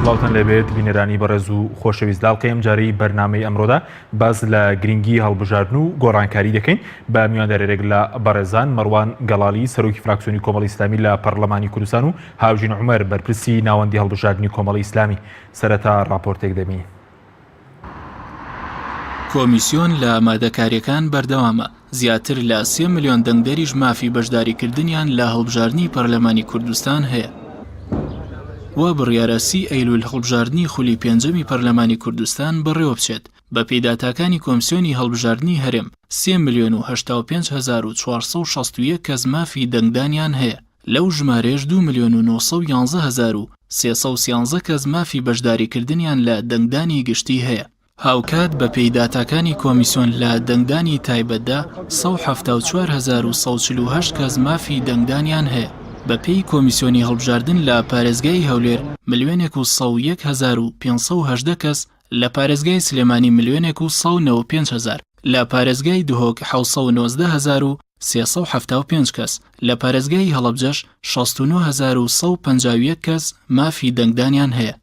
سڵاوتان لێبێت بینەرانی بەڕێز و خۆشەویست لاڵقەی ئەمجارەی بەرنامەی ئەمڕۆدا باس لە گرنگی هەڵبژاردن و گۆڕانکاری دەکەین بە میواندارێک لە بەڕێزان مەڕوان گەڵاڵی سەرۆکی فراکسیۆنی کۆمەڵی ئیسلامی لە پەرلەمانی کوردستان و هاوژین عومەر بەرپرسی ناوەندی هەڵبژاردنی کۆمەڵی ئیسلامی سەرەتا ڕاپۆرتێک دەبینین. کۆمیسیۆن لە ئامادەکارییەکان بەردەوامە، زیاتر لە سێ ملیۆن دەنگدەریش مافی بەشداریکردنیان لە هەڵبژاردنی پەرلەمانی کوردستان هەیە. وا بڕیارە سی ئەیلول هەڵبژاردنی خولی پێنجەمی پەرلەمانی کوردستان بەڕێوەبچێت، بەپێی داتاکانی کۆمسیۆنی هەڵبژاردنی هەرێم، سێ ملیۆن و 85 هەزار و 461 کەس مافی دەنگدانیان هەیە، لەو ژمارەیەش دوو ملیۆن و 911 هەزار و 313 کەس مافی بەشداریکردنیان لە دەنگدانی گشتی هەیە. هاوکات بەپێی داتاکانی کۆمیسۆن لە دەنگدانی تایبەتدا 174 هەزار و 148 کەس مافی دەنگدانیان هەیە. بەپێی کۆمیسیۆنی هەڵبژاردن لە پارێزگای هەولێر ملیۆنێک و 101 هەزار و 518 کەس لە پارێزگای سلێمانی ملیۆنێک و 195 هەزار، لە پارێزگای دهۆک 719 هەزار و 375 کەس، لە پارێزگای هەڵەبجەش 69 هەزار و 151 کەس مافی دەنگدانیان هەیە.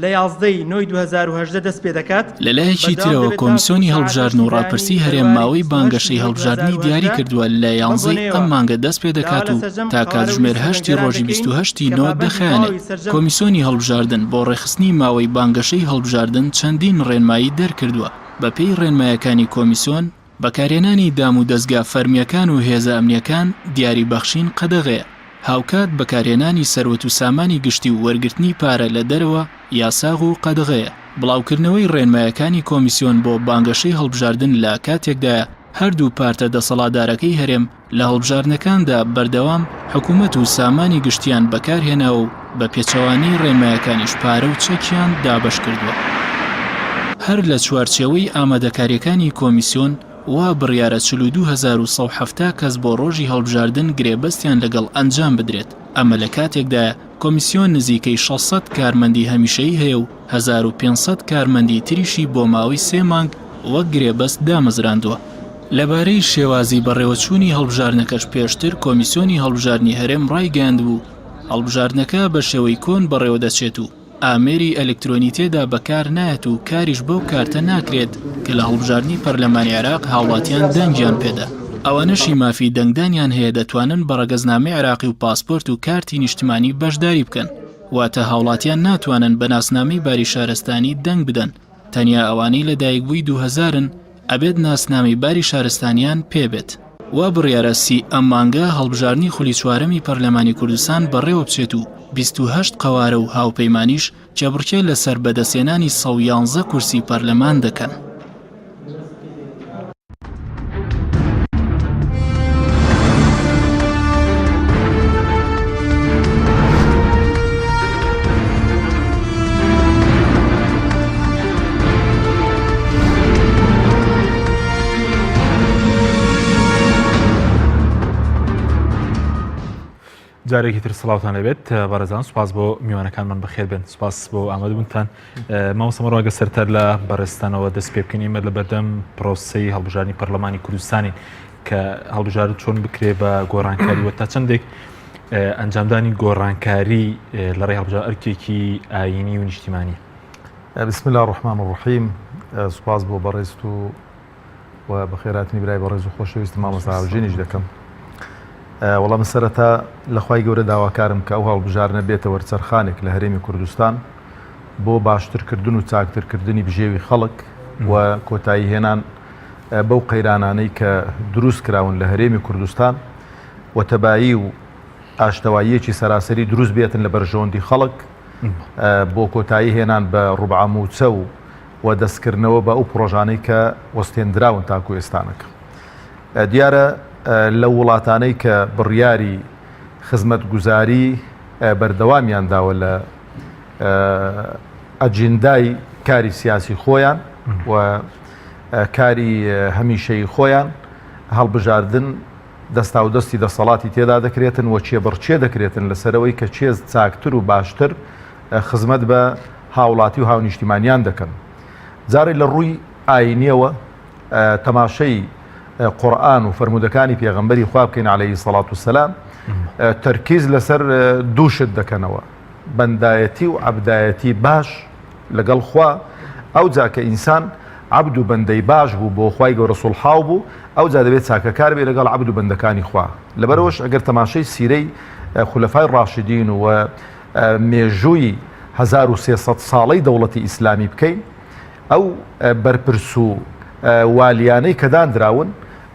لە 11 ی نۆی 2018 دەست پێدەکات، لەلایەکی بەردەوام ترەوە دەبێت تاوەکو کۆمیسۆنی سەعات هەڵبژاردن هەشتی و بەیانی ڕاپرسی هەرێم بەرواری ماوەی 28 ی بانگەشەی نۆی هەڵبژاردنی 2018 دیاری کردووە لە بەم یانزەی بۆنەیەوە ئەم مانگە دەست داوا پێدەکات لە و سەرجەم تا قەوارە و کاتژمێر لیستی هەشتی دەنگدەران ڕۆژی دەکەین 28 ی کە نۆ پابەندی دەخایەنێت. تەواوی سەرجەم کۆمیسۆنی هەڵبژاردن بۆ ڕێکخستنی ماوەی بانگەشەی هەڵبژاردن چەندین ڕێنمایی دەرکردووە، بەپێی ڕێنمایەکانی کۆمیسۆن، بەکارهێنانی دام و دەزگا فەرمییەکان و هێزە ئەمنییەکان دیاری بەخشین قەدەغەیە، هاوکات بەکارهێنانی سەروەت و سامانی گشتی و وەرگرتنی پارە لە دەرەوە یاساغ و قەدغەیە. بڵاوکردنەوەی ڕێنمایەکانی کۆمیسیۆن بۆ بانگەشەی هەڵبژاردن لە کاتێکدایە هەردوو پارتە دەسەڵاتدارەکەی هەرێم لە هەڵبژاردنەکاندا بەردەوام حکومەت و سامانی گشتیان بەکارهێناوە و بە پێچەوانەی ڕێنمایەکانیش پارە و چەکیان دابەشکردووە. هەر لە چوارچێوەی ئامادەکارییەکانی کۆمیسیۆن، وا بڕیارە 42170 کەس بۆ ڕۆژی هەڵبژاردن گرێبەستیان لەگەڵ ئەنجام بدرێت، ئەمە لە کاتێکدایە کۆمیسیۆن نزیکەی 600 کارمەندی هەمیشەیی هەیە و 1500 کارمەندی تریشی بۆ ماوەی سێ مانگ وەک گرێبەست دامەزراندووە. لەبارەی شێوازی بەڕێوەچوونی هەڵبژاردنەکەش پێشتر کۆمیسیۆنی هەڵبژاردنی هەرێم ڕایگەیاندبوو، هەڵبژاردنەکە بە شێوەی کۆن بەڕێوەدەچێت و ئامێری ئەلکترۆنی تێدا بەکار نایەت و کاریش بەو کارتە ناکرێت کە لە هەڵبژاردنی پەرلەمانی عێراق هاوڵاتیان دەنگیان پێدا. ئەوانەشی مافی دەنگدانیان هەیە دەتوانن بە ڕەگەزنامەی عێراقی و پاسپۆرت و کارتی نیشتمانی بەشداری بکەن، واتە هاوڵاتیان ناتوانن بە ناسنامەی باری شارستانی دەنگ بدەن، تەنیا ئەوانەی لە دایکبووی دووهەزارن ئەبێت ناسنامەی باری شارستانیان پێ بێت. وا بڕیارە سی ئەم مانگە هەڵبژاردنی خولی چوارەمی پەرلەمانی کوردستان بەڕێوە بچێت و 28 قەوارە و هاوپەیمانیش کێبڕکێ لەسەر بەدەستهێنانی 111 کورسی پەرلەمان دەکەن. جارێکی تر سڵاوتان لەبێت بەڕێزان سوپاس بۆ میوانەکانمان بەخێر بن سوپاس بۆ ئامادەبوونتان مامۆستا مەڕواگە سەرتەر لە بەڕێزتانەوە دەست پێ بکەین ئێمە لە بەردەم پرۆسەی هەڵبژاردنی پەرلەمانی کوردستانین کە هەڵبژاردن چۆن بکرێ بە گۆڕانکاری وە تا چەندێک ئەنجامدانی گۆڕانکاری لە ڕێی هەڵبژار ئەرکێکی ئاینی و نیشتیمانی بسم الله الرحمن الرحیم سوپاس بۆ بەڕێزت و و بەخێراتنی برای بەڕێز و خۆشەویست مامۆستا هاوژینیش دەکەم وەڵام من سەرەتا لە خوای گەورە داواکارم کە ئەو هەڵبژاردنە بێتە وەرچەرخانێک لە هەرێمی کوردستان بۆ باشترکردن و چاکترکردنی بژێوی خەڵک و کۆتایی هێنان بەو قەیرانانەی کە دروست کراون لە هەرێمی کوردستان و تەبایی و ئاشتەواییەکی سەراسەری دروست بێتن لە بەرژەوەندی خەڵک بۆ کۆتایی هێنان بە ڕوبعە مووچە و و دەستکردنەوە بە ئەو پڕۆژانەی کە وەستێندراون تاکو ئێستانەکە. دیارە لەو وڵاتانەی کە بڕیاری خزمەتگوزاری بەردەوامیان داوە لە ئەجندای کاری سیاسی خۆیان و کاری هەمیشەی خۆیان هەڵبژاردن دەستاودەستی دەسەڵاتی تێدا دەکرێتن و کێبڕکێ دەکرێتن لەسەرەوەی کە کێ چاکتر و باشتر خزمەت بە هاوڵاتی و هاونیشتیمانیان دەکەن. جارێ لە ڕووی ئاینیەوە تەماشەی قورئان و فەرموودەکانی پێغەمبەری خوا بکەین عەلەیهی سەڵات و سەلام تەرکیز لەسەر دوو شت دەکەنەوە. بەندایەتی و عەبدایەتی باش لەگەڵ خوا، ئەوجا کە ئینسان عەبد و بەندەی باش بوو بۆ خوای گەورە سوڵحاو بوو، ئەوجا دەبێت چاکەکار بێت لەگەڵ عەبد و بەندەکانی خوا. لەبەرئەوەش ئەگەر تەماشەی سیرەی خولەفای ڕاشدین و مێژووی 1300 ساڵەی دەوڵەتی ئیسلامی بکەین، ئەو بەرپرس و والیانەی کە داندراون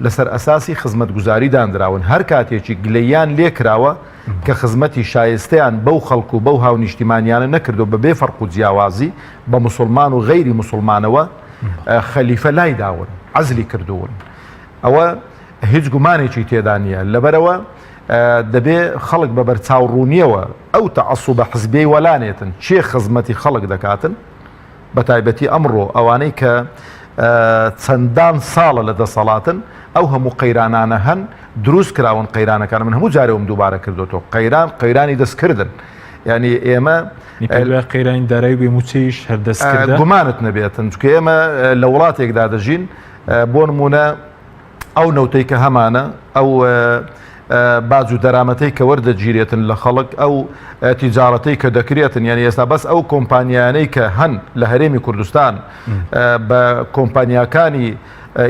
لەسەر ئەساسی خزمەتگوزاری داندراون، هەر کاتێکی گلەییان لێکراوە کە خزمەتی شایستەیان بەو خەڵک و بەو هاونیشتیمانیانە نەکردوە بەبێ فەرق و جیاوازی بە موسڵمان و غەیری موسڵمانەوە خەلیفە لایداون عەزلی کردوون ئەوە هیچ گومانێکی تێدا نییە لەبەرئەوە دەبێ خەڵک بە بەرچاوڕوونیەوە ئەو تەعەسوبە حزبیەی وەلانێتن کێ خزمەتی خەڵک دەکاتن بەتایبەتی ئەمڕۆ ئەوانەی کە چەندان ساڵە لە دەسەڵاتن ئەو هەموو قەیرانانە هەن دروست کراون قەیرانەکان من هەموو جارێوم دووبارە کردوەوە قەیران قەیرانی دەستکردن یعنی ئێمە قەیرانی دارایی بێ موچەیش هەر دەستکردە گومانت نەبێتن چونکە ئێمە لە وڵاتێکدا دەژین بۆ نمونە ئەو نەوتەی کە هەمانە، ئەو باج و دەرامەتەی کە وەردەگیرێتن لە خەڵک، ئەو تیجارەتەی کە دەکرێتن، یعنی ئێستا بەس ئەو کۆمپانیانەی کە هەن لە هەرێمی کوردستان بە کۆمپانیاکانی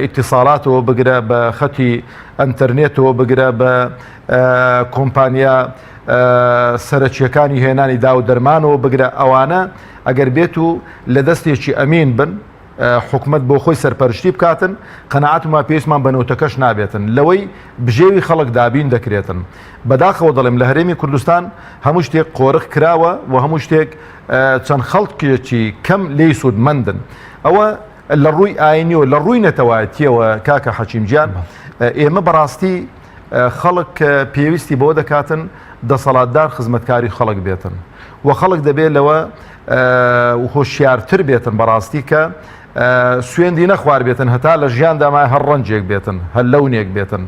ئیتیساڵاتەوە بگرە بە خەتی ئەتەرنێتەوە بگرە بە کۆمپانیا سەرەکیەکانی هێنانی داو دەرمانەوە بگرە ئەوانە ئەگەر بێت و لە دەستێکی ئەمین بن حکومەت بۆ خۆی سەرپەرشتی بکاتن، قەناعەتمان پێویستمان بە نەوتەکەش نابێتن لەوەی بژێوی خەڵک دابین دەکرێتن. بەداخەوە دەڵێم لە هەرێمی کوردستان هەموو شتێک قۆرخ کراوە و هەموو شتێک چەند خەڵکێکی کەم لێی سوودمەندن. ئەوە لە ڕووی ئاینیەوە لە ڕووی نەتەوایەتیەوە کاکە حەکیم گیان ئێمە بەڕاستی خەڵک پێویستی بەوە دەکاتن دەسەڵاتدار خزمەتکاری خەڵک بێتن و خەڵک دەبێت لەوە هۆشیارتر بێتن بەڕاستی کە سوێندی نەخوار بێتن هەتا لە ژیاندا مای هەر ڕەنجێک بێتن هەر لەونێک بێتن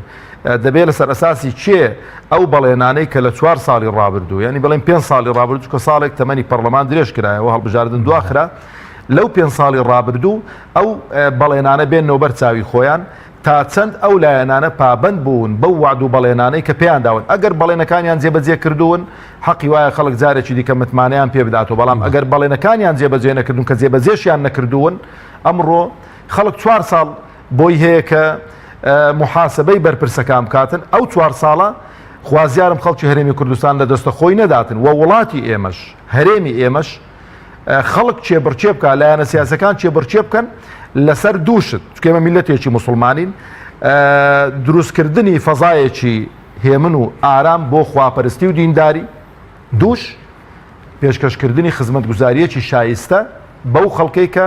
دەبێت لەسەر ئەساسی چێ ئەو بەڵێنانەی کە لە چوار ساڵی ڕابردوو ینی بڵێن پێ ساڵی ڕابردوو کە ساڵێک تەمەنی پەرلەمان درێژ کرایەوە هەڵبژاردن دواخرا لەو پێ ساڵی ڕابردوو ئەو بەڵێنانە بێنەوە بەر چاوی خۆیان تا چەند ئەو لایەنانە پابەند بوون بەو وەعد و بەڵێنانەی کە پێیان داون، ئەگەر بەڵێنەکانیان جێبەجێ کردوون، حەقی وایە خەڵک جارێکی دیکە متمانەیان پێ بداتەوە، بەڵام ئەگەر بەڵێنەکانیان جێبەجێ نەکردوون کە جێبەجێشیان نەکردوون، ئەمڕۆ خەڵک چوار ساڵ بۆی هەیە کە موحاسەبەی بەرپرسەکان بکاتن، ئەو چوار ساڵە خوازیارم خەڵکی هەرێمی کوردستان لە دەستە خۆی نەداتن و وڵاتی ئێمەش، هەرێمی ئێمەش، خەڵک کێبڕکێ بکا، لایەنە سیاسەکان کێبڕکێ بکەن لەسەر دوو شت، چونکە ئێمە میللەتێکی موسڵمانین، دروستکردنی فەزایەکی هێمن و ئارام بۆ خواپەرستی و دینداری، دووش پێشکەشکردنی خزمەتگوزارییەکی شایستە بەو خەڵکەی کە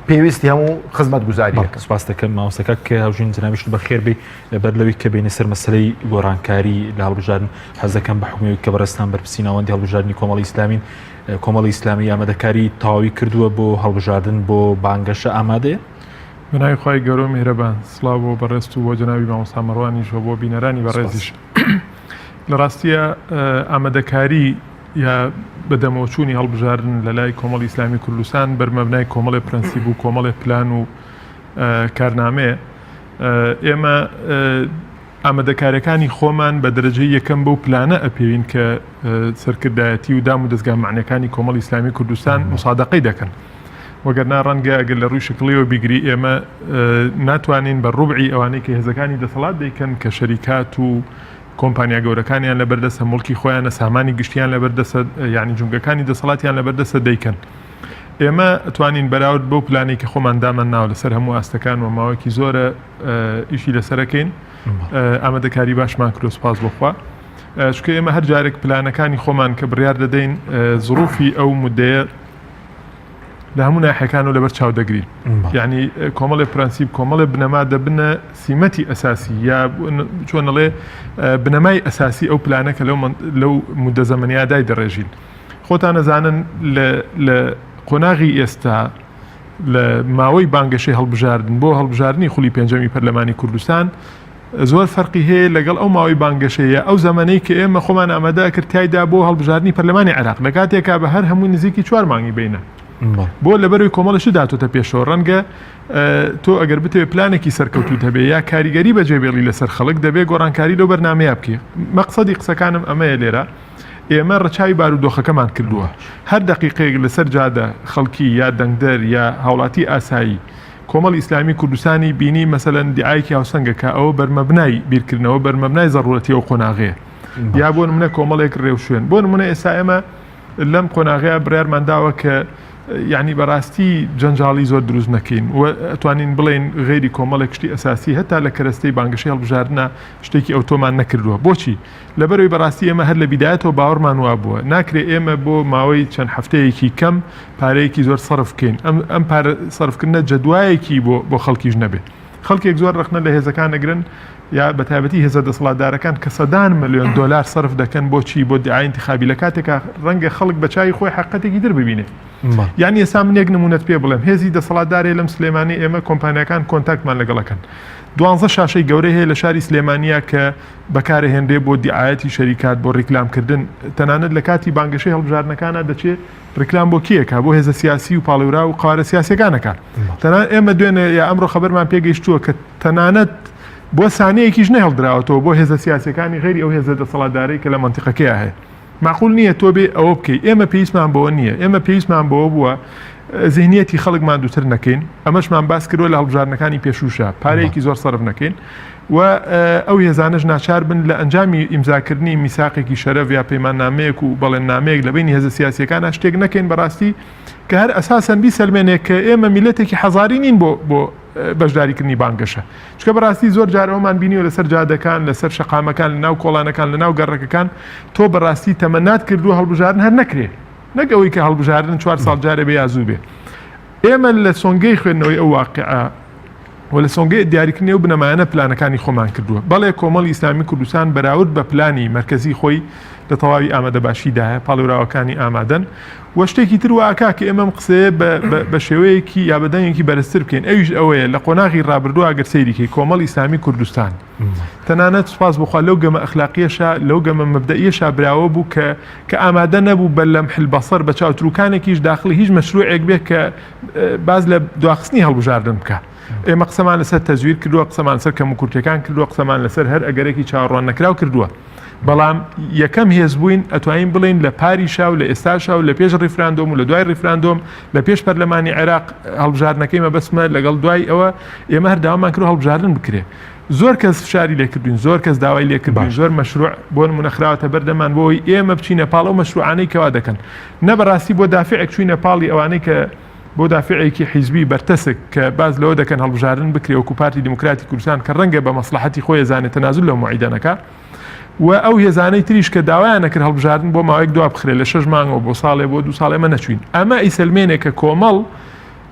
پێویستی هەموو خزمەتگوزارییەکە. سپاست دەکەم مامۆستا کاک هاوژین جەنابیشت بەخێر بێی. بەر لەوەی کە بێینە سەر مەسەلەی گۆڕانکاری لە هەڵبژاردن حەز دەکەم بە حوکمی ئەوەی کە بەڕێزتان بەرپرسی ناوەندی هەڵبژاردنی کۆمەڵی ئیسلامین کۆمەڵی ئیسلامی ئامادەکاری تەواوی کردووە بۆ هەڵبژاردن بۆ بانگەشە ئامادەیە؟ بەناوی خوای گەورە و میهرەبان سڵاو بۆ بەڕێزت و بۆ جەنابی مامۆستا مەڕوانیش و بۆ بینەرانی بەڕێزیش. لە ڕاستییا ئامادەکاری یا بەدەمەوەچوونی هەڵبژاردن لە لای کۆمەڵی ئیسلامی کوردستان بەرمەبنای کۆمەڵێ پرەنسیپ و کۆمەڵێ پلان و کارنامەیە. ئێمە ئامادەکاریەکانی خۆمان بە دەرەجەی یەکەم بەو پلانە ئەپێوین کە سەرکردایەتی و دام و دەزگا مەعنیەکانی کۆمەڵی ئیسلامی کوردستان مسادەقەی دەکەن. وەگەرنا ڕەنگە ئەگەر لە ڕووی شکڵیەوە بیگری ئێمە ناتوانین بە ڕوبعی ئەوانەی کە هێزەکانی دەسەڵات دەیکەن کە شەریکات و کۆمپانیا گەورەکانیان لەبەردەستە موڵکی خۆیانە سامانی گشتیان لەبەردەستە یعنی جومگەکانی دەسەڵاتیان لەبەردەستە دەیکەن. ئێمە توانین بەراورد بەو پلانەی کە خۆمان دامان ناوە لەسەر هەموو ئاستەکان و ماوەیەکی زۆرە ئیشی لەسەرەکەین ئامادەکاری باشمان کردو سپاس بۆخوا چونکە ئێمە هەر جارێک پلانەکانی خۆمان کە بڕیار دەدەین زروفی ئەو مدەیە لە هەموو ناحەکان و لەبەر چاو دەگرین یعنی کۆمەڵی پرەنسیب کۆمەڵی بنەما دەبنە سیمەتی ئەساسی یا چۆنەڵێ بنەمای ئەساسی ئەو پلانە کە لەو مدە زەمەنیادای دەڕێژین خۆتان ئەزانن لە قۆناغی ئێستا لە ماوەی بانگەشەی هەڵبژاردن بۆ هەڵبژاردنی خولی پێنجەمی پەرلەمانی کوردستان زۆر فەرقی هەیە لەگەڵ ئەو ماوەی بانگەشەیە ئەو زەمەنەی کە ئێمە خۆمان ئامادە کرد تایدا بۆ هەڵبژاردنی پەرلەمانی عێراق لە کاتێکا بە هەر هەمووی نزیکی چوار مانگی بینە بۆ لەبەروی کۆمەڵی شت داتۆتە پێشەوە ڕەنگە تۆ ئەگەر بتەوێت پلانێکی سەرکەوتوت هەبێ یا کاریگەری بەجێ بێڵی لەسەر خەڵک دەبێ گۆڕانکاری لەو بەرنمەیە بکەی مەقسەدی قسەکانم ئەمەیە لێرە. ئێمە ڕەچاوی بارودۆخەکەمان کردووە. هەر دەقیقەیەک لەسەر جادە خەڵکی یا دەنگدەر یا هاوڵاتی ئاسایی کۆمەڵی ئیسلامی کوردستانی بینی مەسەلەن دیعایەکی هاوسەنگ ئەکا ئەوە بەرمەبنای بیرکردنەوە بەرمەبنای زەڕورەتی ئەو قۆناغەیە یا بۆ نمونە کۆمەڵێک ڕێوشوێن بۆ نمونە ئێستا ئێمە لەم قۆناغەیە بڕیارمان داوە کە یعنی بەڕاستی جەنجاڵی زۆر دروست نەکەین و ئەتوانین بڵێین غەیری کۆمەڵێک شتی ئەساسی هەتا لە کەرەستەی بانگەشەی هەڵبژاردنە شتێکی ئەوتۆمان نەکردووە بۆچی لەبەرئەوەی بەڕاستی ئێمە هەر لە بیدایەتەوە باوەڕمان وابووە ناکرێ ئێمە بۆ ماوەی چەند هەفتەیەکی کەم پارەیەکی زۆر سەرف بکەین ئەم ئەم پارە سەرفکردنە جەدوایەکی بۆ بۆ خەڵکیش نەبێ خەڵکێک زۆر ڕەخنە لە هێزەکان ئەگرن یا بە تایبەتی هێزە دەسەڵاتدارەکان کە سەدان ملیۆن دۆلار سەرف دەکەن بۆ چی بۆ دیعای انتخابی لە کاتێکا ڕەنگە خەڵک بە چاوی خۆی حەقیقەتێکی تر ببینێ یانی ئێستا من یەک نمونەت پێ بڵێم هێزی دەسەڵاتدارێ لەم سلێمانی ئێمە کۆمپانیاکان contact مان لەگەڵەکەن دوانزە شاشەی گەورەی هەیە لە شاری سلێمانیا کە بەکارەهێنرێ بۆ دیعایەتی شەریکات بۆ ڕیکلام کردن تەنانەت لە کاتی بانگەشەی هەڵبژاردنەکانا دەچێ ڕیکلام بۆ کێ ئەکا بۆ هێزە سیاسی و پاڵێوراو و قەوارە سیاسیەکان ئەکا تەنانەت ئێمە دوێنێ یا ئەمڕۆ خەبەرمان پێگەیشتووە کە تەنانەت بۆ سانەیەکیش نەهێڵدراوەتەوە بۆ هێزە سیاسیەکانی غەیری ئەو هێزە دەسەڵاتدارەی کە لە مەنتیقەکەیا هەیە. مەعقول نییە تۆ بێ ئەوە بکەی ئێمە پێویستمان بەوە نییە ئێمە پێویستمان بەوە بووە زیهنیەتی خەڵک ماندووتر نەکەین ئەمەشمان باس کردووە لە هەڵبژاردنەکانی پێشووشە پارەیەکی زۆر سەرف نەکەین و ئەو هێزانەش ناچار بن لە ئەنجامی ئیمزاکردنی میساقێکی شەرەف یا پەیماننامەیەک و بەڵێننامەیەک لە بینی هێزە سیاسیەکانە شتێک نەکەین بەڕاستی کە هەر ئەساسەن بیسەلمێنێک کە ئێمە میلەتێکی حەزاری نین بۆ بۆ بەشداریکردنی بانگەشە چونکە بەڕاستی زۆر جار ئەومان بینیوە لەسەر جادەکان لەسەر شەقامەکان لەناو کۆڵانەکان لەناو گەڕەکەکان تۆ بەڕاستی تەمەنات کردووە هەڵبژاردن هەر نەکرێ نەک ئەوەی کە هەڵبژاردن چوار ساڵ جارێ بێ یا زوو بێ ئێمە لە سۆنگەی خوێندنەوەی ئەو واقعە و لە سۆنگەی دیاریکردنی ئەو بنەمایانە پلانەکانی خۆمان کردووە بەڵێ کۆمەڵی ئیسلامی کوردستان بەراورد بە پلانی مەرکەزی خۆی لە تەواوی ئامادەباشیدایە پاڵێوراوەکانی ئامادەن و شتێکی تر وا ئەکا کە ئێمە ئەم قسەیە بە شێوەیەکی یا بە دەنگێکی بەرزتر بکەین ئەویش ئەوەیە لە قۆناغی ڕابردوو ئەگەر سەیری کەی کۆمەڵی ئیسلامی کوردستان تەنانەت سوپاس بۆ خوا لەو گەمە ئەخلاقیەشا لەو گەمە مەبدەئیەشا براوە بوو کە کە ئامادە نەبوو بە لەمح البەصەر بە چاوتروکانێکیش داخڵی هیچ مەشروعێک بێ کە باز لە دواخستنی هەڵبژاردن بکە ئێمە قسەمان لەسەر تەزویر کردووە قسەمان لەسەر کەموکورتیەکان کردووە قسەمان لەسەر هەر ئەگەرێکی چاوەڕوان نەکراو کردووە بەڵام یەکەم هێز بووین ئەتوانین بڵێین لە پاریشا و لە ئێستاشا و لە پێش ڕیفراندۆم و لە دوای ڕیفراندۆم لە پێش پەرلەمانی عێراق هەڵبژاردنەکەی مەبەستمە لەگەڵ دوای ئەوە ئێمە هەر داوامان کرد هەڵبژاردن بکرێ زۆر کەس فشاری لێکردوین زۆر کەس داوای لێکردوین زۆر مەشروع بۆ نمونە خراوەتە بەردەمان بۆی ئێمە بچینە پاڵ ئەو مەشروعانەی کەوا دەکەن نە بەڕاستی بۆ دافعێک چوینە پاڵی ئەوانەی کە بۆ دافعێکی حیزبی بەرتەسک کە باس لەوە دەکەن هەڵبژاردن بکرێ وەکو پارتی دیموکراتی کوردستان کە ڕەنگە بە مەسڵەحەتی خۆی ئەزانێ تەنازول لەو موعیدە نەکا و ئەو هێزانەی تریش کە داوایان نەکرد هەڵبژاردن بۆ ماوەیەک دوا بخرێ لە شەش مانگەوە بۆ ساڵێ بۆ دوو ساڵ ئێمە نەچوین ئەمە ئەیسەلمێنێ کە کۆمەڵ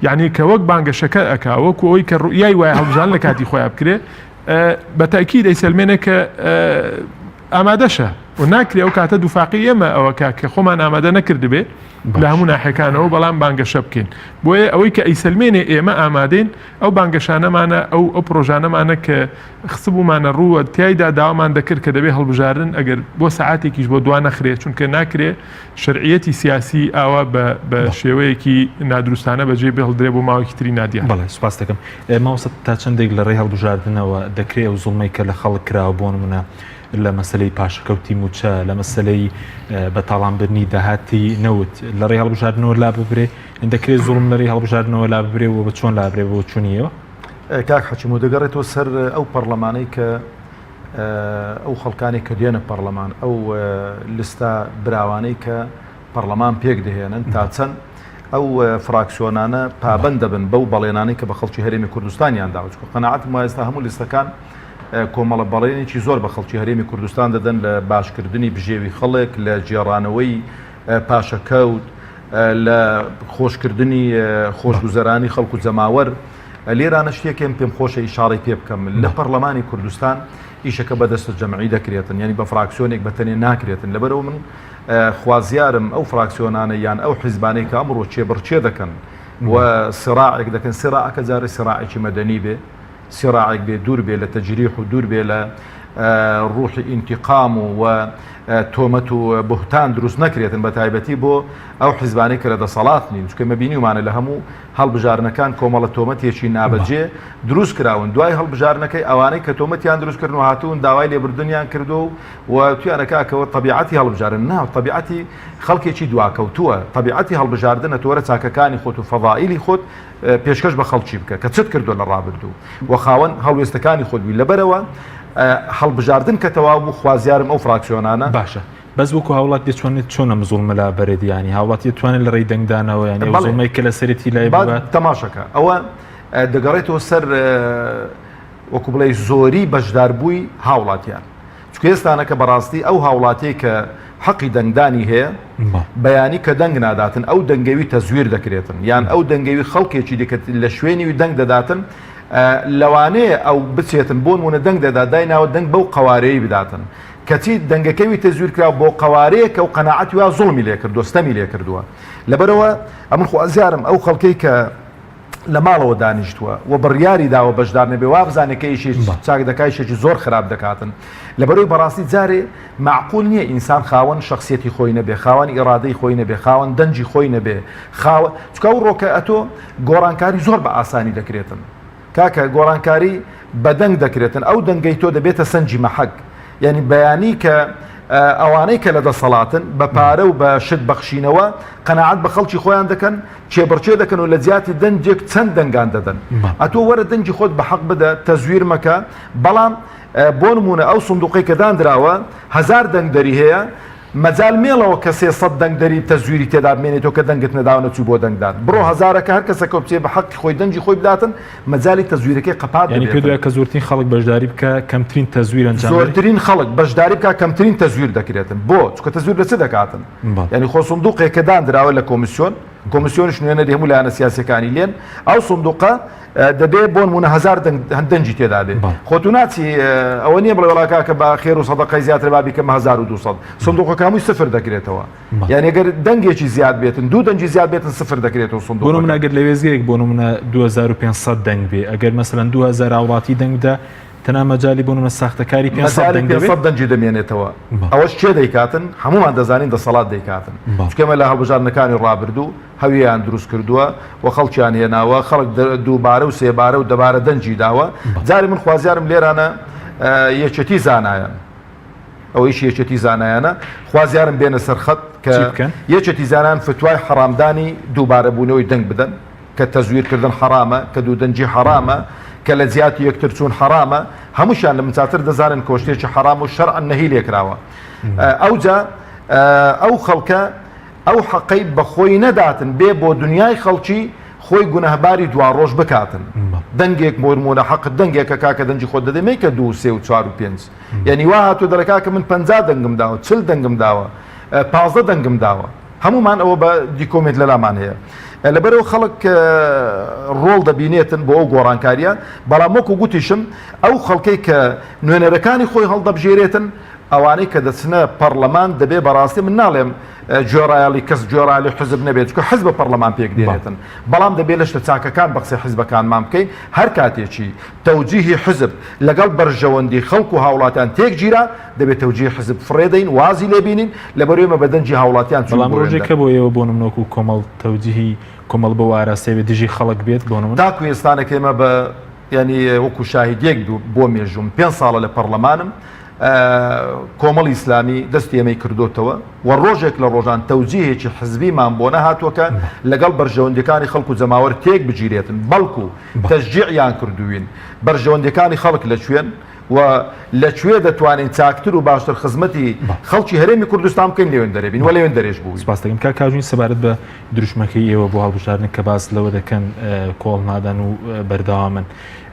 یعنی کە وەک بانگەشەکە ئەکا وەکو ئەوەی کە ڕوئیای وایە هەڵبژاردن لە کاتی خۆیان بکرێ بە تاکید ئەیسەلمێنێ کە ئامادەشە و ناکرێ ئەو کاتە دووفاقی ئێمە ئەوە کە خۆمان ئامادە نەکردبێ لە هەموو ناحیەکانەوە بەڵام بانگەشە بکەین بۆیە ئەوەی کە ئەیسەلمێنێ ئێمە ئامادەین ئەو بانگەشانەمانە ئەو ئەو پرۆژانەمانە کە خستبوومانە ڕووە تیایدا داوامان دەکرد کە دەبێ هەڵبژاردن ئەگەر بۆ سەعاتێکیش بۆ دوا نەخرێ چونکە ناکرێ شەرعیەتی سیاسی ئاوا بە بە شێوەیەکی نادروستانە بەجێ بهێڵدرێ بۆ ماوەیەکی تری نادیار. بەڵێ سوپاس دەکەم. مامۆستا تا چەندێک لە ڕێی هەڵبژاردنەوە دەکرێ ئەو زوڵمەی کە لە خەڵک کراوە بۆ نمونە لە مەسەلەی پاشەکەوتی مووچە، لە مەسەلەی بە تاڵانبردنی داهاتی نەوت لە ڕێی هەڵبژاردنەوە لاببرێ؟ دەکرێت زوڵم لە ڕێی هەڵبژاردنەوە لاببرێ و بە چۆن لابرێ بۆ چوونی ئێوە؟ کاک حەکیم و دەگەڕێتەوە سەر ئەو پەڕلەمانەی کە ئەو خەڵکانەی کە دێنە پەڕلەمان ئەو لستە براوانەی کە پەڕلەمان پێک دەهێنن تا چەند ئەو فراکسیۆنانە پابەند دەبن بەو بەڵێنانەی کە بە خەڵکی هەرێمی کوردستانیان داوە چونکە قەناعەتم وایە ئێستا هەموو لیستەکان کۆمەڵە بەڵێنێکی زۆر بە خەڵکی هەرێمی کوردستان دەدەن لە باشکردنی بژێوی خەڵک لە گێڕانەوەی پاشەکەوت لە خۆشکردنی خۆشگوزەرانی خەڵک و جەماوەر لێرانە شتێکم پێم خۆشە ئیشاڕی پێ بکەم لە پەرلەمانی کوردستان ئیشەکە بە دەستە جەمعی دەکرێتن یعنی بە فراکسیۆنێک بە تەنێ ناکرێتن لەبەرەوە من خوازیارم ئەو فراکسیۆنانە یان ئەو حیزبانەی کە ئەمڕۆ کێبڕکێ دەکەن و سراعێک دەکەن سراعەکە جارێ سراعێکی مەدەنی بێ سراعێک بێ دوور بێ لە تەجریح و دوور بێ لە. ڕوحی ئینتیقام و و تۆمەت و بوهتان دروست نەکرێتن بە تایبەتی بۆ ئەو حیزبانەی کە لە دەسەڵات نین چونکە ئێمە بینیومانە لە هەموو هەڵبژاردنەکان کۆمەڵە تۆمەتێکی نابەجێ دروست کراون دوای هەڵبژاردنەکەی ئەوانەی کە تۆمەتیان دروست کردن و هاتوون داوای لێبوردنیان کردووە و وتویانە کاکە ئەوە تەبیعەتی هەڵبژاردن نا تەبیعەتی خەڵکێکی دواکەوتووە تەبیعەتی هەڵبژاردنە تۆ وەرە چاکەکانی خۆت و فەزائیلی خۆت پێشکەش بە خەڵکی بکە کە چت کردووە لە ڕابردوو و خاوەن هەڵوێستەکانی خۆت بووی لەبەرەوە هەڵبژاردن کە تەواو بوو خوازیارم ئەو فراکسیۆنانە باشە بەس وەکو هاوڵاتی دەتوانێت چۆن ئەم زوڵمە لابەرێت یانی هاوڵاتی دەتوانێت لە ڕێی دەنگدانەوە یانی ئەو زوڵمەی کە لەسەرێتی لای ببات تەماشەکە ئەوە دەگەڕێتەوە سەر وەکو بڵێ زۆری بەشداربووی هاوڵاتیان چونکە ئێستانەکە بەڕاستی ئەو هاوڵاتیەی کە حەقی دەنگدانی هەیە بەیانی کە دەنگ ناداتن ئەو دەنگەوی تەزویر دەکرێتن یان ئەو دەنگەوی خەڵکێکی دیکە لە شوێنی دەنگ دەداتن لەوانەیە ئەو بچێتن بۆ نمونە دەنگ دەدا دایناوە دەنگ بەو قوارەیە بداتن کەچی دەنگەکەوی تەزویر کرا بۆ قوارەیەکە و قەناعەتی وا زوڵمی لێکردووە ستەمی لێکردووە لەبەرەوە ئەمن خوازیارم ئەو خەڵکەی کە لە ماڵەوە دانیشتووە و بڕیاری داوە بەشدار نەبێ وابزانێ کە ئیشێکی چاک دەکا ئیشێکی زۆر خراپ دەکاتن لەبەرەوەی بەڕاستی جارێ مەعقول نییە ئینسان خاوەن شەخسیەتی خۆی نەبێ خاوەن ئیرادەی خۆی نەبێ خاوەن دەنگی خۆی نەبێ خاوە چونکە ئەو ڕۆکە ئەتۆ گۆڕانکاری زۆر بە ئاسانی دەکرێتن کاکە گۆڕانکاری بە دەنگ دەکرێتن ئەو دەنگەی تۆ دەبێتە سەنجی مەحەک یعنی بەیانی کە ئەوانەی کە لە دەسەڵاتن بە پارە و بە شت بەخشینەوە قەناعەت بە خەڵکی خۆیان دەکەن کێبڕکێ دەکەن و لە جیاتی دەنگێک چەند دەنگان دەدەن. ئەتۆ وەرە دەنگی خۆت بە حەق بدە، تەزویر مەکە، بەڵام بۆ نموونە ئەو سندوقەی کە داندراوە هەزار دەنگدەری هەیە، مەجال مێڵەوە کە 300 دەنگدەری تەزویری تێدا بمێنێتەوە کە دەنگت نەداوە نەچووی بۆ دەنگدان. بڕۆ هەزارەکە هەر کەسەکە بچێ بە حەقی خۆی دەنگی خۆی بداتن، مەجالی تەزویرەکەی قەپات یانی پێت دەبێتن. وایە کە زۆرترین خەڵک بەشداری بکا کەمترین تەزویر ئەنجام دەدرێت؟ زۆرترین خەڵک بەشداری بکا کەمترین تەزویر دەکرێتن. بۆ؟ چونکە تەزویر لە چ دەکاتن؟ یانی خۆ سندوقێک کە داندراوە لە کۆمیسیۆن، کۆمیسیۆنیش نوێنەری هەموو لایەنە سیاسیەکانی لێن، ئەو سندوقە دەبێ بۆ نموونە هەزار دەنگی تێدا بێ. خۆ تو ناچی ئەوە نییە بڵێ وەڵا کاکە بە خێر و سەدەقەی زیاتر با بیکەمە 1200. سندوقەکە هەمووی سفر دەکرێتەوە. یانی ئەگەر دەنگێکی زیاد بێتن، دوو دەنگی زیاد بێتن سفر دەکرێتەوە سندوقەکە. بۆ نموونە ئەگەر لە وێستگەیەک بۆ نموونە 2500 دەنگ بێ، ئەگەر مەسەلەن 2000 هاوڵاتی دەنگ بدا، تەنها مەجالی بۆ نمونە ساختەکاری 500 مەجالی دەنگ دەبێت؟ 500 دەنگی دەمێنێتەوە. ئەوەش کێ دەیکاتن؟ هەموومان دەزانین دەسەڵات دەیکاتن. چونکە ئێمە لە هەڵبژاردنەکانی ڕابردوو هەویەیان دروست کردووە و خەڵکیان هێناوە، خەڵک دووبارە و سێبارە و دەبارە دەنگی داوە. جارێ من خوازیارم لێرانە یەکێتی زانایان، ئەوەیش یەکێتی زانایانە، خوازیارم بێنە سەر خەت کە چی بکەن؟ یەکێتی زانایان فتوای حەڕامدانی دووبارەبوونەوەی دەنگ بدەن. کە تەزویر کردن حەڕامە، کە دوودەنگی حەڕامە، کە لە جیاتی یەکتر چوون حەڕامە، هەمووشیان لە من چاتر دەزانن کە شتێکی حەڕامە و شەرعەن نەهی لێکراوە. ئەوجا ئەو خەڵکە ئەو حەقەی بە خۆی نەداتن بێ بۆ دنیای خەڵکی خۆی گوناهباری دواڕۆژ بکاتن. دەنگێک بۆ نموونە حەقت دەنگێکە کاکە دەنگی خۆت دەدەی مەیکە دوو و سێ و چوار و پێنج. یەنی وا هاتووە دەڵێ کاکە من 50 دەنگم داوە، 40 دەنگم داوە، 15 دەنگم داوە. هەموومان ئەوە بە دیکۆمێنت لەلامان هەیە. لەبەرئەوە خەڵک ڕۆڵ دەبینێتن بۆ ئەو گۆڕانکارییە، بەڵام وەکو گوتیشم ئەو خەڵکەی کە نوێنەرەکانی خۆی هەڵدەبژێرێتن، ئەوانەی کە دەچنە پەڕلەمان دەبێ بەڕاستی من ناڵێم گوێڕایەڵی کەس گوێڕایەڵی حزب نەبێت، چونکە حزب پەڕلەمان پێک دێنێتن، بەڵام دەبێ لە شتە چاکەکان بە قسەی حزبەکانمان بکەین، هەر کاتێکی تەوجیهی حزب لەگەڵ بەرژەوەندی خەڵک و هاوڵاتیان تێک گیرا، دەبێ تەوجیهی حزب فڕێ دەین، وازی لێ بینین، لەبەرئەوەی ئێمە بە دەنگی هاوڵاتیان چووین بەڵام بۆ ڕۆژێک وێندەر. هەبوو ئێوە بۆ نمونە وەکوو کۆمەڵ تەوجیهی کۆمەڵ بەو ئاراستەیە بێت دژی خەڵک بێت بۆ نمونە؟ تاکوو ئێستانەکە ئێمە بە یانی وەکوو شاهیدیەک بۆ مێژووم پێنج ساڵە لە پەڕلەمانم کۆمەڵی ئیسلامی دەستی ئێمەی کردۆتەوە و ڕۆژێک لە ڕۆژان تەوجیهێکی حزبیمان بۆ نەهاتووە کە لەگەڵ بەرژەوەندیەکانی خەڵک و جەماوەر تێک بگیرێتن بەڵکوو تەشجیعیان کردووین بەرژەوەندیەکانی خەڵک لە کوێن و لە کوێ دەتوانین چاکتر و باشتر خزمەتی خەڵکی هەرێمی کوردستان بکەین لەوێندەرێ بین و لەوێندەرێش بووین. سپاس دەکەم کاک کاژین سەبارەت بە دروشمەکەی ئێوە بۆ هەڵبژاردن کە باس لەوە دەکەن کۆڵ نادەن و بەردەوامن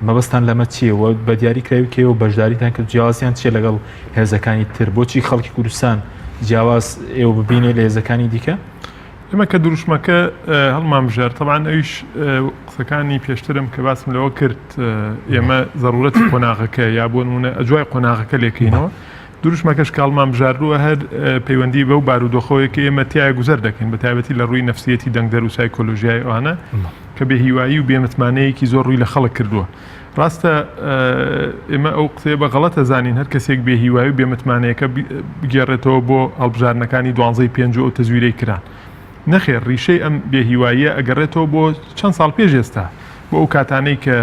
مەبەستان لەمە چییە و بە دیاری کراوی کە ئێوە بەشداریتان کرد جیاوازیان چییە لەگەڵ هێزەکانی تر بۆچی خەڵکی کوردستان جیاواز ئێوە ببینێ لە هێزەکانی دیکە؟ ئێمە کە دروشمەکە هەڵمان بژارد تەبعەن ئەویش قسەکانی پێشترم کە باسم لەوە کرد ئێمە زەڕورەتی قۆناغەکە یا بۆ نمونە ئەجوای قۆناغەکە لێکەینەوە دروشمەکەش کاڵمان بژاردووە هەر پەیوەندی بەو بارودۆخەوەی کە ئێمە تیا گوزەر دەکەین بە تایبەتی لە ڕووی نەفسیەتی دەنگدەر و سایکۆلۆژیای ئەوانە. کە بێهیوایی و بێمتمانەیەکی زۆر ڕووی لە خەڵک کردووە. ڕاستە ئێمە ئەو قسەیە بە غەڵەت ئەزانین هەر کەسێک بێهیوایی و بێمتمانەیەکە بگێڕێتەوە بۆ هەڵبژاردنەکانی دوانزەی پێنج و ئەو تەزویرەی کران. نەخێر ڕیشەی ئەم بێهیواییە ئەگەڕێتەوە بۆ چەند ساڵ پێش ئێستا، بۆ ئەو کاتانەی کە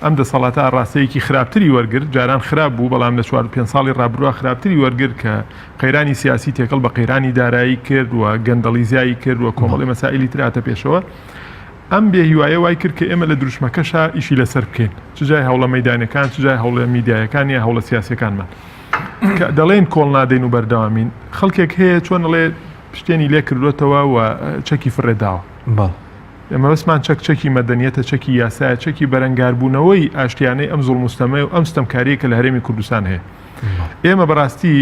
ئەم دەسەڵاتە ئاڕاستەیەکی خراپتری وەرگرت، جاران خراپ بوو، بەڵام لە چوار پێنج ساڵی ڕابردووا خراپتری وەرگرت کە قەیرانی سیاسی تێکەڵ بە قەیرانی دارایی کرد و گەندەڵی زیایی کرد و کۆمەڵی مەسائیلی تر هاتە پێشەوە. ئەم بێهیوایە وای کرد کە ئێمە لە دروشمەکەشا ئیشی لەسەر بکەین، چ جای هەوڵە مەیدانیەکان، چ جای هەوڵە میدیایەکان یا هەوڵە سیاسیەکانمان. کە دەڵێین کۆڵ نادەین و بەردەوامین، خەڵکێک هەیە چۆن ئەڵێ پشتێنی لێ کردووەتەوە و چەکی فڕێ داوە. بەڵێ. مەبەستمان چەک چەکی مەدەنیەتە، چەکی یاسایە، چەکی بەرەنگاربوونەوەی ئاشتیانەی ئەم زوڵم و ستەمەیە و ئەم ستەمکارییە کە لە هەرێمی کوردستان هەیە. ئێمە بەڕاستی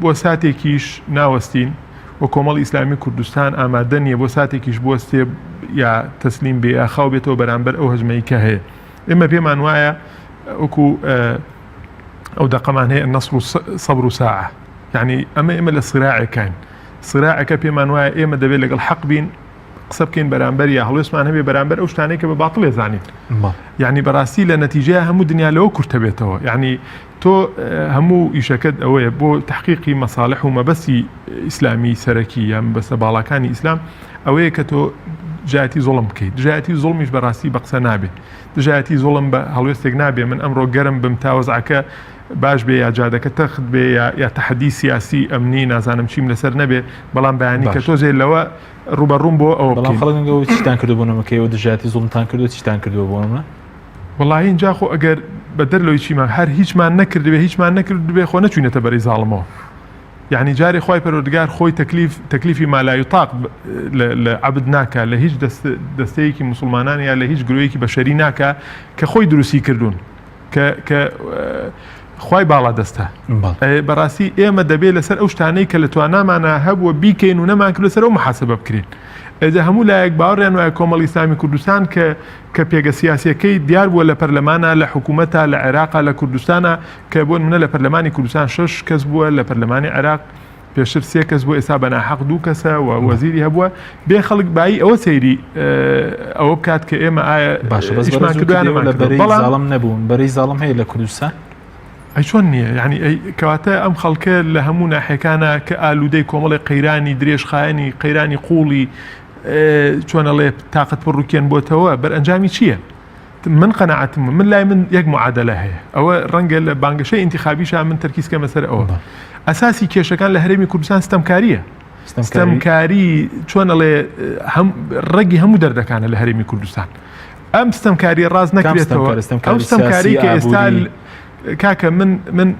بۆ ساتێکیش ناوەستین و کۆمەڵی ئیسلامی کوردستان ئامادە نییە بۆ ساتێکیش بوەستێ یا تەسلیم بێ یا خاو بێتەوە بەرامبەر ئەو هەژمەی کە هەیە. ئێمە پێمان وایە وەکو ئەو دەقەمان هەیە النصر صبر ساعە یعنی ئەمە ئێمە لە سراعێکین سراعەکە پێمان وایە ئێمە دەبێت لەگەڵ حەق بین قسە بکەین بەرامبەر یا هەڵوێستمان هەبێ بەرامبەر ئەو شتانەی کە بە باتڵێ زانین یعنی بەڕاستی لە نەتیجەیە هەموو دنیا لەوە کورتە بێتەوە یعنی تۆ هەموو ئیشەکەت ئەوەیە بۆ تحقیقی مەساڵح و مەبەستی ئیسلامی سەرەکی یان بەسە باڵاکانی ئیسلام ئەوەیە کە تۆ دژایەتی زوڵم بکەیت دژایەتی زوڵمیش بەڕاستی بە قسە نابێت دژایەتی زوڵم بە هەڵوێستێک نابێ من ئەمڕۆ گەرم بم تا وەزعەکە باش بێ یا جادەکە تەخت بێ یا یا تەحەدی سیاسی ئەمنی نازانم چیم لەسەر نەبێ بەڵام بەیانی کە تۆزێ لەوە ڕووبەڕووم بۆ ئەوە بەڵام خەڵک ئەوە چیتان کردو بۆ نمەکە ئێوە دژایەتی زوڵمتان کردو چیتان کردووە بۆ نمە وەڵاهی اینجا خۆ ئەگەر بەدەر لەوەی چیمان هەر هیچمان نەکردبێ هیچمان نەکردبێ خۆ نەچوینەتە بەرەی زاڵمەوە یعنی جارێ خوای پەروەردگار خۆی تەکلیف تەکلیفی ما لا یطاق لە عەبد ناکا لە هیچ دەستەیەکی موسڵمانان یا لە هیچ گرۆیەکی بەشەری ناکا کە خۆی دروستی کردوون کە کە خوای باڵا دەستە بەڕاستی ئێمە دەبێت لەسەر ئەو شتانەی کە لە توانامانە هەبووە بیکەین و نەمان کرد لەسەر ئەو محاسبە بکرێن ئەجا هەموو لایەک باوەڕیان وایە کۆمەڵی ئیسلامی کوردستان کە کە پێگە سیاسیەکەی دیار بووە لە پەرلەمانە لە حکوومەتە لە عێراقا لە کوردستانە کە بۆ نمونە لە پەرلەمانی کوردستان شەش کەس بووە لە پەرلەمانی عێراق پێشتر سێ کەس بوو ئێستا بە ناحەق دوو کەسە و وەزیری هەبووە بێ خەڵک بایی ئەوە سەیری ئەوە بکات کە ئێمە ئایا باشە بەس ئیشمان کردووە یان نەمان کردووە. بەڵام زاڵم نەبوون بەرەی زاڵم هەیە لە کوردستان ئەی چۆن نییە یعنی ئەی کەواتە ئەم خەڵکە لە هەموو ناحیەکانە کە ئالوودەی کۆمەڵی قەیرانی درێژخایەنی قەیرانی قوڵی چۆنەڵێ تاقەت پڕوکێن بۆتەوە بەرئەنجامی چییە؟ من قەناعەتم من لای من یەک معادلە هەیە ئەوە ڕەنگە لە بانگەشەی ئینتخابیشا من تەرکیز کەمە سەر ئەوە ئەساسی کێشەکان لە هەرێمی کوردستان ستەمکاریە ستەمکاری چۆن ئەڵێ هەم ڕەگی هەموو دەردەکانە لە هەرێمی کوردستان ئەم ستەمکاری ڕاست نەکرێتەوە ئەو ستەمکاری کە ئێستا کاکە من من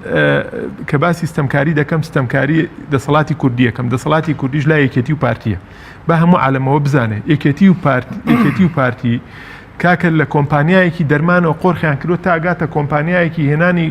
کە باسی ستەمکاری دەکەم ستەمکاری دەسەڵاتی کوردیەکەم دەسەڵاتی کوردیش لا یەکێتی و پارتیە بە هەموو عالەمەوە بزانێت یەکێتی و پارتی یەکێتی و پارتی کاکە لە کۆمپانیایەکی دەرمانەوە قۆرخیان کردوە تا ئەگاتە کۆمپانیایەکی هێنانی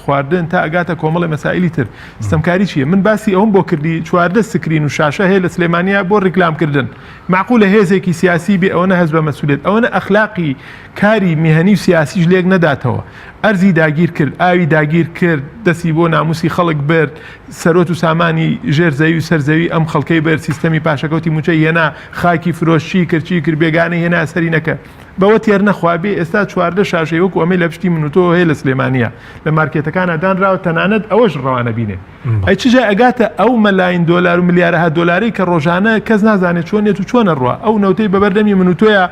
خواردن تا ئەگاتە کۆمەڵی مەسائلی تر ستەمکاری چییە من باسی ئەوم بۆ کردی 14 screen و شاشە هەیە لە سلێمانیا بۆ ڕیکلامکردن معقولە هێزێکی سیاسی بێ ئەوەنە هەست بە مەسئولیت ئەوەنە ئەخلاقی کاری میهەنی و سیاسیش لێک نەداتەوە ئەرزی داگیر کرد ئاوی داگیر کرد دەستی بۆ ناموسی خەڵک برد سەرۆت و سامانی ژێر زەوی و سەر زەوی ئەم خەڵکەی برد سیستەمی پاشەکەوتی موچەی هێنا خاکی فرۆشت چی کرد چی کرد بێگانەی هێنا سەری نەکە بەوە تێر نەخوا بێ ئێستا 14 شاشەی وەکو ئەمەی لە پشتی من و تۆ هەیە لە سلێمانیە لە مارکێتەکانە دانراوە تەنانەت ئەوەش ڕەوانە بینێ ئەی چ جای ئەگاتە ئەو مەلاین دۆلار و ملیارەها دۆلارەی کە ڕۆژانە کەس نازانێت چۆن یەت و چۆن ئەڕوا ئەو نەوتەی بەبەردەمی من و تۆیە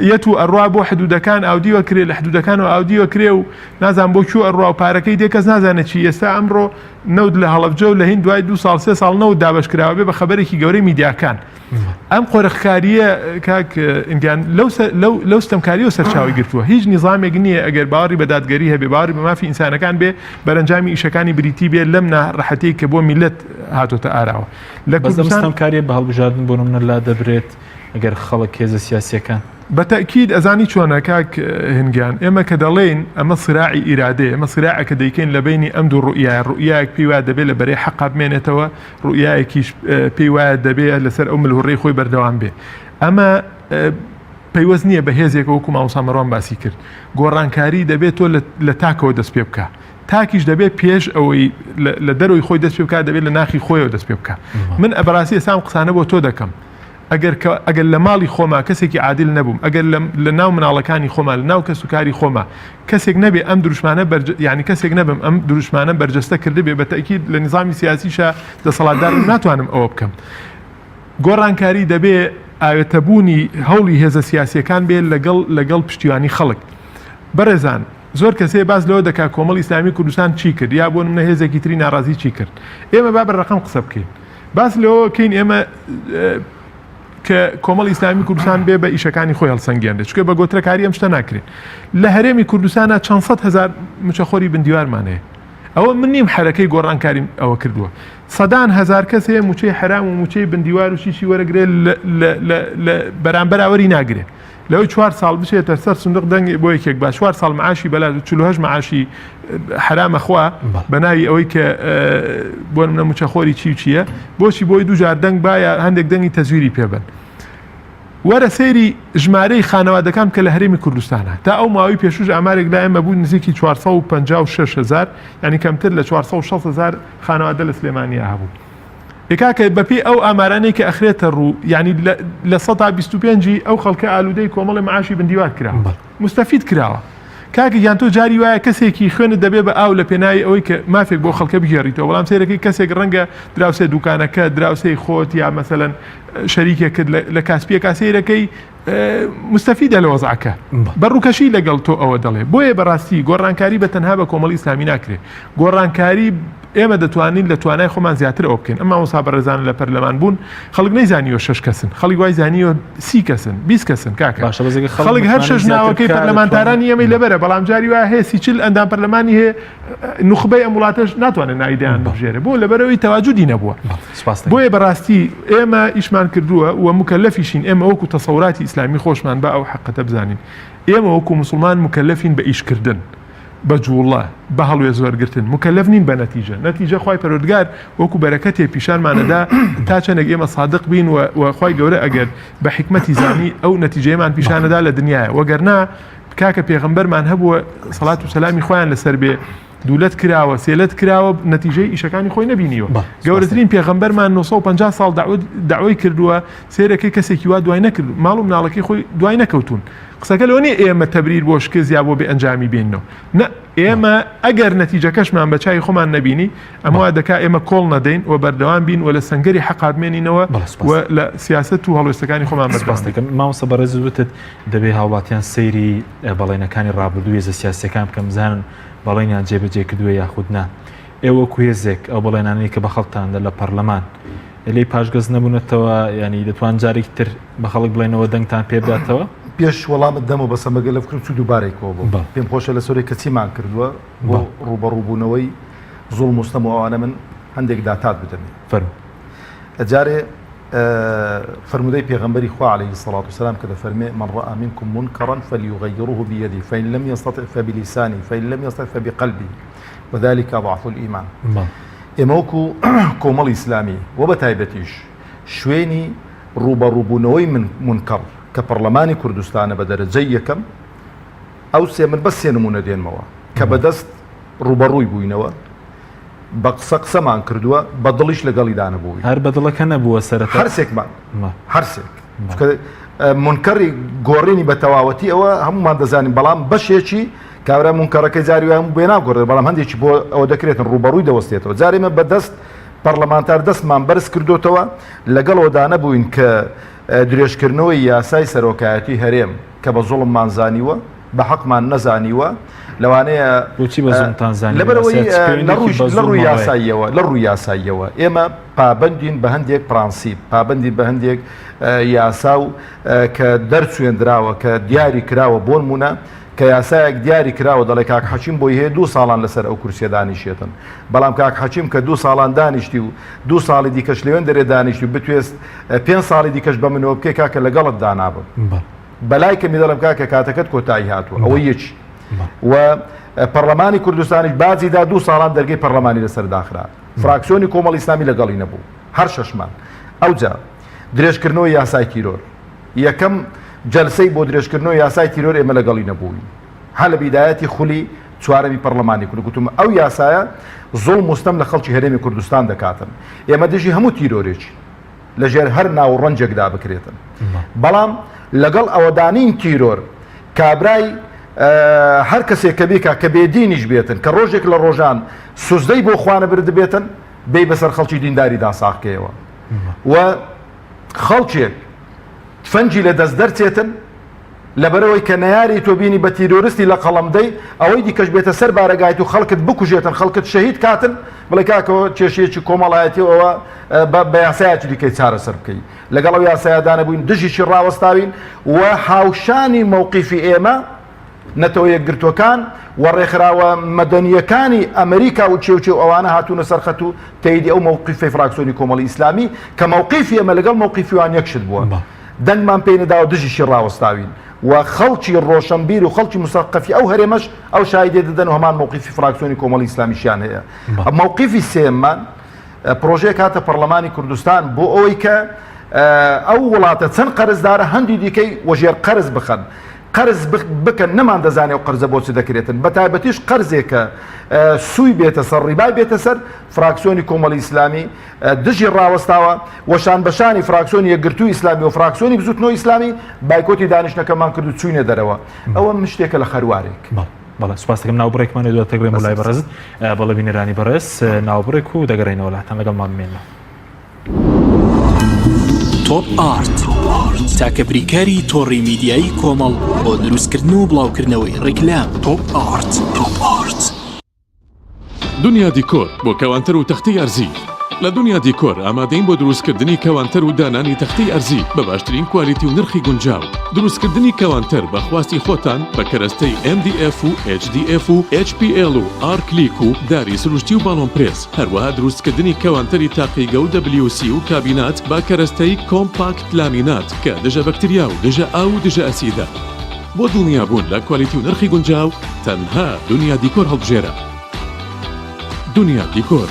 یەت و ئەڕوا بۆ حدودەکان ئاودیوە کرێ لە حدودەکانەوە ئاودیوە کرێ و نازان بۆ کوێ ئەڕوا و پارەکەی دێ کەس نازانێت چی ئێستا ئەمڕۆ نەوت لە هەڵەبجە و لە هیند دوای دو ساڵ سێ ساڵ نەوت دابەش کراوە بێ بە خەبەرێکی گەورەی میدیاکان ئەم قۆرخکارییە کاک ئینگیان لەو لەو لەو ستەمکاریەوە سەرچاوەی گرتووە هیچ نیزامێک نییە ئەگەر باوەڕی بە دادگەری هەبێ باوەڕی بە مافی ئینسانەکان بێ بەرەنجامی ئیشەکانی بریتی بێ لەم ناڕەحەتیەی کە بۆ میللەت هاتۆتە ئاراوە لە بەس ئەم کوردستان ستەمکاریە بە هەڵبژاردن بۆ نمونە لا دەبرێت ئەگەر خەڵک هێزە سیاسیەکان. بە تەئکید ئەزانی چۆنە کاک هنگیان ئێمە کە دەڵێین ئەمە سراعی ئیرادەیە ئێمە سراعێکە دەیکەین لە بەینی ئەم دوو ڕوئیایە ڕوئیایەک پێی وایە دەبێ لە بەرەی حەقا بمێنێتەوە ڕوئیایەکیش پێی وایە دەبێ لەسەر ئەو ملهوڕەی خۆی بەردەوام بێ ئەمە پەیوەست نییە بە هێزێکەوە وەکو مامۆستا مەروان باسی کرد گۆڕانکاری دەبێت تۆ لە تاکەوە دەست پێ بکە تاکیش دەبێت پێش ئەوەی لە دەرەوەی خۆی دەست پێ بکات دەبێت لە ناخی خۆیەوە دەست پێ بکە من ئەبڕاستی ئێستا ئەم قسانە بۆ تۆ دەکەم. ئەگەر کە ئەگەر لە ماڵی خۆما کەسێکی عادل نەبووم ئەگەر لە لە ناو مناڵەکانی خۆما لە ناو کەس و کاری خۆما کەسێک نەبێ ئەم دروشمانە بەرج یانی کەسێک نەبم ئەم دروشمانەم بەرجەستە کردبێ بە تەئکید لە نیزامی سیاسیشا دەسەڵاتدارم ناتوانم ئەوە بکەم. گۆڕانکاری دەبێ ئاوێتەبوونی هەوڵی هێزە سیاسیەکان بێ لەگەڵ لەگەڵ پشتیوانی خەڵک. بەڕێزان زۆر کەس هەیە باس لەوە دەکا کۆمەڵی ئیسلامی کوردستان چی کرد یا بۆ نمونە هێزێکی تری ناڕازی چی کرد. ئێمە با بە ڕەقەم قسە بکەین. باس لەوە کەین ئێمە کە کۆمەڵی ئیسلامی کوردستان بێ بە ئیشەکانی خۆی هەڵسەنگێنرێت چونکە بە گۆترەکاری ئەم شتە ناکرێت. لە هەرێمی کوردستانا چەند سەد هەزار موچەخۆری بندیوارمان هەیە. ئەوە من نیم حەرەکەی گۆڕانکاریم ئەوە کردووە. سەدان هەزار کەس هەیە موچەی حەرام و موچەی بندیوار و چیچی وەرەگرێ لە بەرامبەرا وەری ناگرێ. لەوەی چوار ساڵ بچێتە سەر سندوق دەنگ بۆ یەکێک با چوار ساڵ معاشی بەلاش 48 معاشی حرامە خوا بە ناوی ئەوەی کە بۆ منە موچەخۆری چی و چییە بۆچی بۆی دووجار دەنگ با یا هەندێک دەنگی تەزویری پێبن وەرە سەیری ژمارەی خانەوادەکان بکە لە هەرێمی کوردستانە تا ئەو ماوەی پێشوش ئامارێک لای ئێمە بوو نزیکی 456 هزار یعنی کەمتر لە 460 هزار خانەوادە لە سلێمانیا هەبوو ئێ کاکە بەپێی ئەو ئامارانەی کە ئەخرێتە ڕوو یعنی لە سەدا 25 ئەو خەڵکە ئالوودەی کۆمەڵی معاشی بندیوار کراوە مستەفید کراوە کاکە گیان تۆ جاری وایە کەسێکی خوێنت دەبێ بە ئاو لە پێناوی ئەوەی کە مافێک بۆ خەڵکە بگێڕیتەوە بەڵام سەیرەکەی کەسێک ڕەنگە دراوسێ دوکانەکە دراوسێی خۆت یا مەسەلەن شەریکێکت لە کاسپیەکە سەیرەکەی مستەفیدە لە وەزعەکە بە ڕووکەشی لەگەڵ تۆ ئەوە دەڵێ بۆیە بەڕاستی گۆڕانکاری بە تەنها بە کۆمەڵی ئیسلامی ناکرێ گۆڕانکاری ئێمە دەتوانین لە توانای خۆمان زیاتر ئەوە بکەین ئەم مامۆستا بەڕێزانە لە پەرلەمان بوون خەڵک نەیزانیوە شەش کەسن خەڵک وای زانیوە سی کەسن 20 کەسن کاکە باشە بەس ئەگەر خەڵک خەڵک هەر متمانەی شەش زیاتر ناوەکەی بکا دەتوانن پەرلەمانتارانی ئێمەی لەبەرە بەڵام جاری وایە هەیە سی چل ئەندام پەرلەمانی هەیە نوخبەی ئەم وڵاتەش ناتوانێت ناوی دەیان ببژێرێ بۆ لەبەرەوەی تەواجودی نەبووە سپاس دەکەم. بۆیە بەڕاستی ئێمە ئیشمان کردووە و مکەلەفیشین ئێمە وەکو تەسەوراتی ئیسلامی خۆشمان با ئەو حەقەتە بزانین ئێمە وەکو موسڵمان مکەلەفین بە ئیشکردن بە جوڵە، بە هەڵوێست وەرگرتن، موکەلەف نین بە نەتیجە، نەتیجە خوای پەروەردگار وەکو بەرەکەتێ پیشانمان ئەدا تا چەندێک ئێمە سادق بین و و خوای گەورە ئەگەر بە حیکمەتی زانی ئەو نەتیجەیەمان پیشان ئەدا لە دنیایە وەگەرنا کاکە پێغەمبەرمان هەبووە سەڵات و سەلامی خوایان لەسەر بێ دوولەت کراوە سێلەت کراوە نەتیجەی ئیشەکانی خۆی نەبینیوە گەورەترین پێغەمبەرمان 950 ساڵ داوای کردووە سێرەکەی کەسێکی وا دوای نەکرد ماڵ و مناڵەکەی خۆی دوای نەکەوتون قسەکە لەوە نیە ئێمە تەبریر بۆ شکست یا بۆ بێ ئەنجامی بێنینەوە، نە ئێمە ئەگەر نەتیجەکەشمان بە چاوی خۆمان نەبینی ئەمە وا دەکا ئێمە کۆڵ نەدەین و بەردەوام بین و لە سەنگەری حەقا بمێنینەوە و لە سیاسەت و هەڵوێستەکانی خۆمان بەردەوام بین. مامۆستا بەڕێزت وتت دەبێ هاوڵاتیان سەیری بەڵێنەکانی ڕابردوو هێزە سیاسیەکان بکەن بزانن بەڵێنیان جێبەجێ کردووە یاخود نا. ئێوە وەکو هێزێک ئەو بەڵێنانەی کە بە خەڵکتان دا لە پەرلەمان لێی پاشگەز نەبوونەتەوە یانی دەتوان جارێکی تر بە خەڵک بڵێنەوە دەنگتان پێ بداتەوە؟ پێش وەڵامت دەمەوە بەسە مەگەر لە فکرم چوو دووبارەی کەوە بۆم پێم خۆشە لە سۆرێک کە چیمان کردووە بۆ ڕووبەڕووبوونەوەی زوڵم و ستەم و ئەوانە من هەندێک داتات بدەمێ فەرموو. جارێ فەرموودەی پێغەمبەری خوا علیه الصلاة والسلام کە دەفەرمێ من رأى منكم منكرا فليغيره بيده فإن لم يستطع فبلسانه فإن لم يستطع فبقلبه وذلك اضعف الایمان ئێمە وەکو کۆمەڵی ئیسلامی و بە تایبەتیش شوێنی ڕووبەڕووبوونەوەی من مونکەڕ کە پەڕلەمانی کوردستانە بە دەرەجەی یەکەم ئەو سێ من بەس سێ نموونە دێنمەوە کە بەدەست ڕووبەڕووی بووینەوە بە قسە قسەمان کردووە بە دڵیش لەگەڵی دانەبووین هەر بە دڵەکە نەبووە سەرەتا هەرسێکمان هەرسێک چونکە مونکەڕی گۆڕینی بە تەواوەتی ئەوە هەمومان دەزانین بەڵام بەشێکی کابرا مونکەڕەکەی جاری وایە بێ ناگۆڕێت بەڵام هەندێکی بۆ ئەوە دەکرێتن ڕووبەڕووی دەوەستێتەوە جارێ ئێمە بە دەست پەڕلەمانتار دەستمان بەرز کردۆتەوە لەگەڵەوەدا نەبووین کە درێژکردنەوەی یاسای سەرۆکایەتی هەرێم کە بە زوڵممان زانیوە بە حەقمان نەزانیوە لەوانەیە بۆچی بە زوڵمتان زانیوە لەبەرئەوەی یاسا چ پەیوەندیەکی بە لە ڕووی زوڵمەوە هەیە؟ یاساییەوە لە ڕووی یاساییەوە ئێمە پابەندین بە هەندێک پرانسیپ پابەندین بە هەندێک یاسا و کە دەرچوێندراوە کە دیاری کراوە بۆنمونە کە یاسایەک دیاری کراوە دەڵێ کاک حەکیم بۆی هەیە دوو ساڵان لەسەر ئەو کورسیە دانیشێتن بەڵام کاک حەکیم کە دوو ساڵان دانیشتی و دوو ساڵی دیکەش لەوێن دەرێ دانیشتی و بتوێست پێنج ساڵی دیکەش بە منەوە بکەی کاکە لەگەڵت دانابم بەلای کەمی دەڵێم کاکە کاتەکەت کۆتایی هاتووە ئەوە یەکی و پەرلەمانی کوردستانیش باجی دا دوو ساڵان دەرگەی پەرلەمانی لەسەر داخرا فراکسیۆنی کۆمەڵی ئیسلامی لەگەڵی نەبوو هەر شەشمان ئەوجا درێژکردنەوەی یاسای تیرۆر یەکەم جەلسەی بۆ درێژکردنەوەی یاسای تیرۆر ئێمە لەگەڵی نەبووین هەر لە بیدایەتی خولی چوارەمی پەڕلەمانی کورد گوتم ئەو یاسایە زوڵم و ستەم لە خەڵکی هەرێمی کوردستان دەکاتن ئێمە دژی هەموو تیرۆرێکی. لە ژێر هەر ناو و ڕەنجێکدا بکرێتن. بەڵام لەگەڵ ئەوەدانین تیرۆر کابرای هەر کەسێک کە بیکا کە بێدینیش بێتن کە ڕۆژێک لە ڕۆژان سوزدەی بۆ خوا نەبردبێتن بێی بەسەر خەڵکی دینداریدا ساغکەیەوە و خەڵکێک تفەنگی لە دەست دەرچێتن لەبەرئەوەی کە نەیاری تۆ بینی بە تیرۆرستی لە قەڵەم دەی، ئەوەی دیکەش بێتە سەر بارەگایت و خەڵکت بکوژێتن، خەڵکت شەهید کاتن، بڵێ کاکە کێشەیەکی کۆمەڵایەتی و ئەوە بە یاسایەکی دیکەی چارەسەر بکەی. لەگەڵ ئەو یاسایەدا نەبووین، دژیشی ڕاوەستاوین و هاوشانی مەوقیفی ئێمە نەتەوە یەکگرتووەکان و ڕێکخراوە مەدەنییەکانی ئەمریکا و چێ و چێ و ئەوانە هاتوونە سەر خەت و تەیدی ئەو مەوقیفەی فراکسیۆنی کۆمەڵی ئیسلامی کە مەوقیفی ئێمە لەگەڵ مەوقیفی وان یەک شت بووە. دەنگمان پێی نەداوە دژیشی ڕاوەستاوین و خەڵکی ڕۆشەنبیر و خەڵکی مسەقەفی ئەو هەرێمەش ئەو شایدێ دەدەن و هەمان مەوقیفی فراکسیۆنی کۆمەڵی ئیسلامیشیان هەیە. مەوقیفی سێیەممان پرۆژەیەک هاتە پەرلەمانی کوردستان بۆ ئەوەی کە ئەو وڵاتە چەند قەرزدارە هەندی دیکەی وەژێر قەرز بخەن قەرز بکەن نەمان دەزانێ ئەو قەرزە بۆ چ دەکرێتن بە تایبەتیش قەرزێکە سووی بێتە سەر ڕیبای بێتە سەر فراکسیۆنی کۆمەڵی ئیسلامی دژی ڕاوەستاوە و شانبەشانی فراکسیۆنی یەکگرتووی ئیسلامی و فراکسیۆنی بزوتنەوەی ئیسلامی بایکۆتی دانیشتنەکەمان کرد و چووینە دەرەوە. ئەوە مشتێکە لە خەروارێک. بەڵێ بەڵێ سوپاس دەکەم ناوبڕێکمان لێ دواتر دەگەڕێمەوە لای بەڕێزت. بەڵێ بینەرانی بەڕێز ناوبڕێک و دەگەڕێینەوە لاتان لەگەڵمان بمێنەوە. تۆپ ئارت تاکە بریکاری تۆڕی میدیایی کۆمەڵ بۆ دروستکردن و بڵاوکردنەوەی ڕیکلام. تۆپ ئارت. تۆپ ئارت. دنیا دیکۆر بۆ کەوانتەر و تەختەی ئەرزی لە دنیا دیکۆر ئامادەین بۆ دروستکردنی کەوانتەر و دانانی تەختەی ئەرزی بە باشترین کوالیتی و نرخی گونجاو. دروستکردنی کەوانتەر بە خواستی خۆتان بە کەرەستەی MDF و HDF و HPL و ئارکلیک و داری سروشتی و باڵۆن پرێس، هەروەها دروستکردنی کەوانتەری تاقیگە و WC و کابینات بە کەرەستەی کۆمپاکت لامینات کە دژە بەکتریا و دژە ئاو و دژە ئەسیدە. بۆ دڵنیابوون لە کوالیتی و نرخی گونجاو تەنها دنیا دیکۆر هەڵبژێرە. دنیا دیکۆر.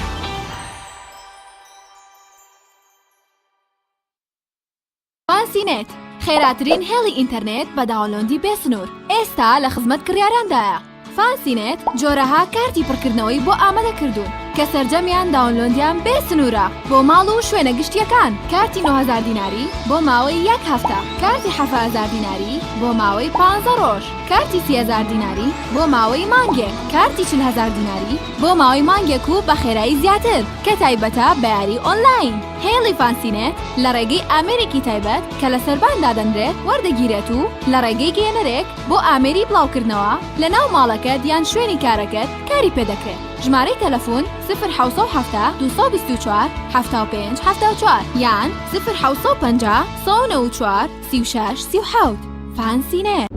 فانسی نێت، خێراترین هێڵی ئینتەرنێت بە download ی بێ سنوور، ئێستا لە خزمەت کڕیاراندایە. فانسی نێت جۆرەها کارتی پڕکردنەوەی بۆ ئامادە کردوون کە سەرجەمیان download یان بێ سنوورە بۆ ماڵ و شوێنە گشتییەکان، کارتی 9000 دیناری بۆ ماوەی یەک هەفتە، کارتی 7000 دیناری بۆ ماوەی پانزە ڕۆژ، کارتی 30000 دیناری بۆ ماوەی مانگێک، کارتی 40000 دیناری بۆ ماوەی مانگێک و بە خێرایی زیاتر کە تایبەتە بە یاری ئۆنلاین. هێڵی فانسینێت لە ڕێگەی ئامێرێکی تایبەت کە لە سەربان دادەنرێت وەردەگیرێت و لە ڕێگەی گەیەنەرێک بۆ ئامێری بڵاوکردنەوە لە ناو ماڵەکەت یان شوێنی کارەکەت کاری پێدەکرێت. ژمارەی تەلەفون، سفر 770 224 75 74 یان سفر 750 194 36 37. فانسینێت.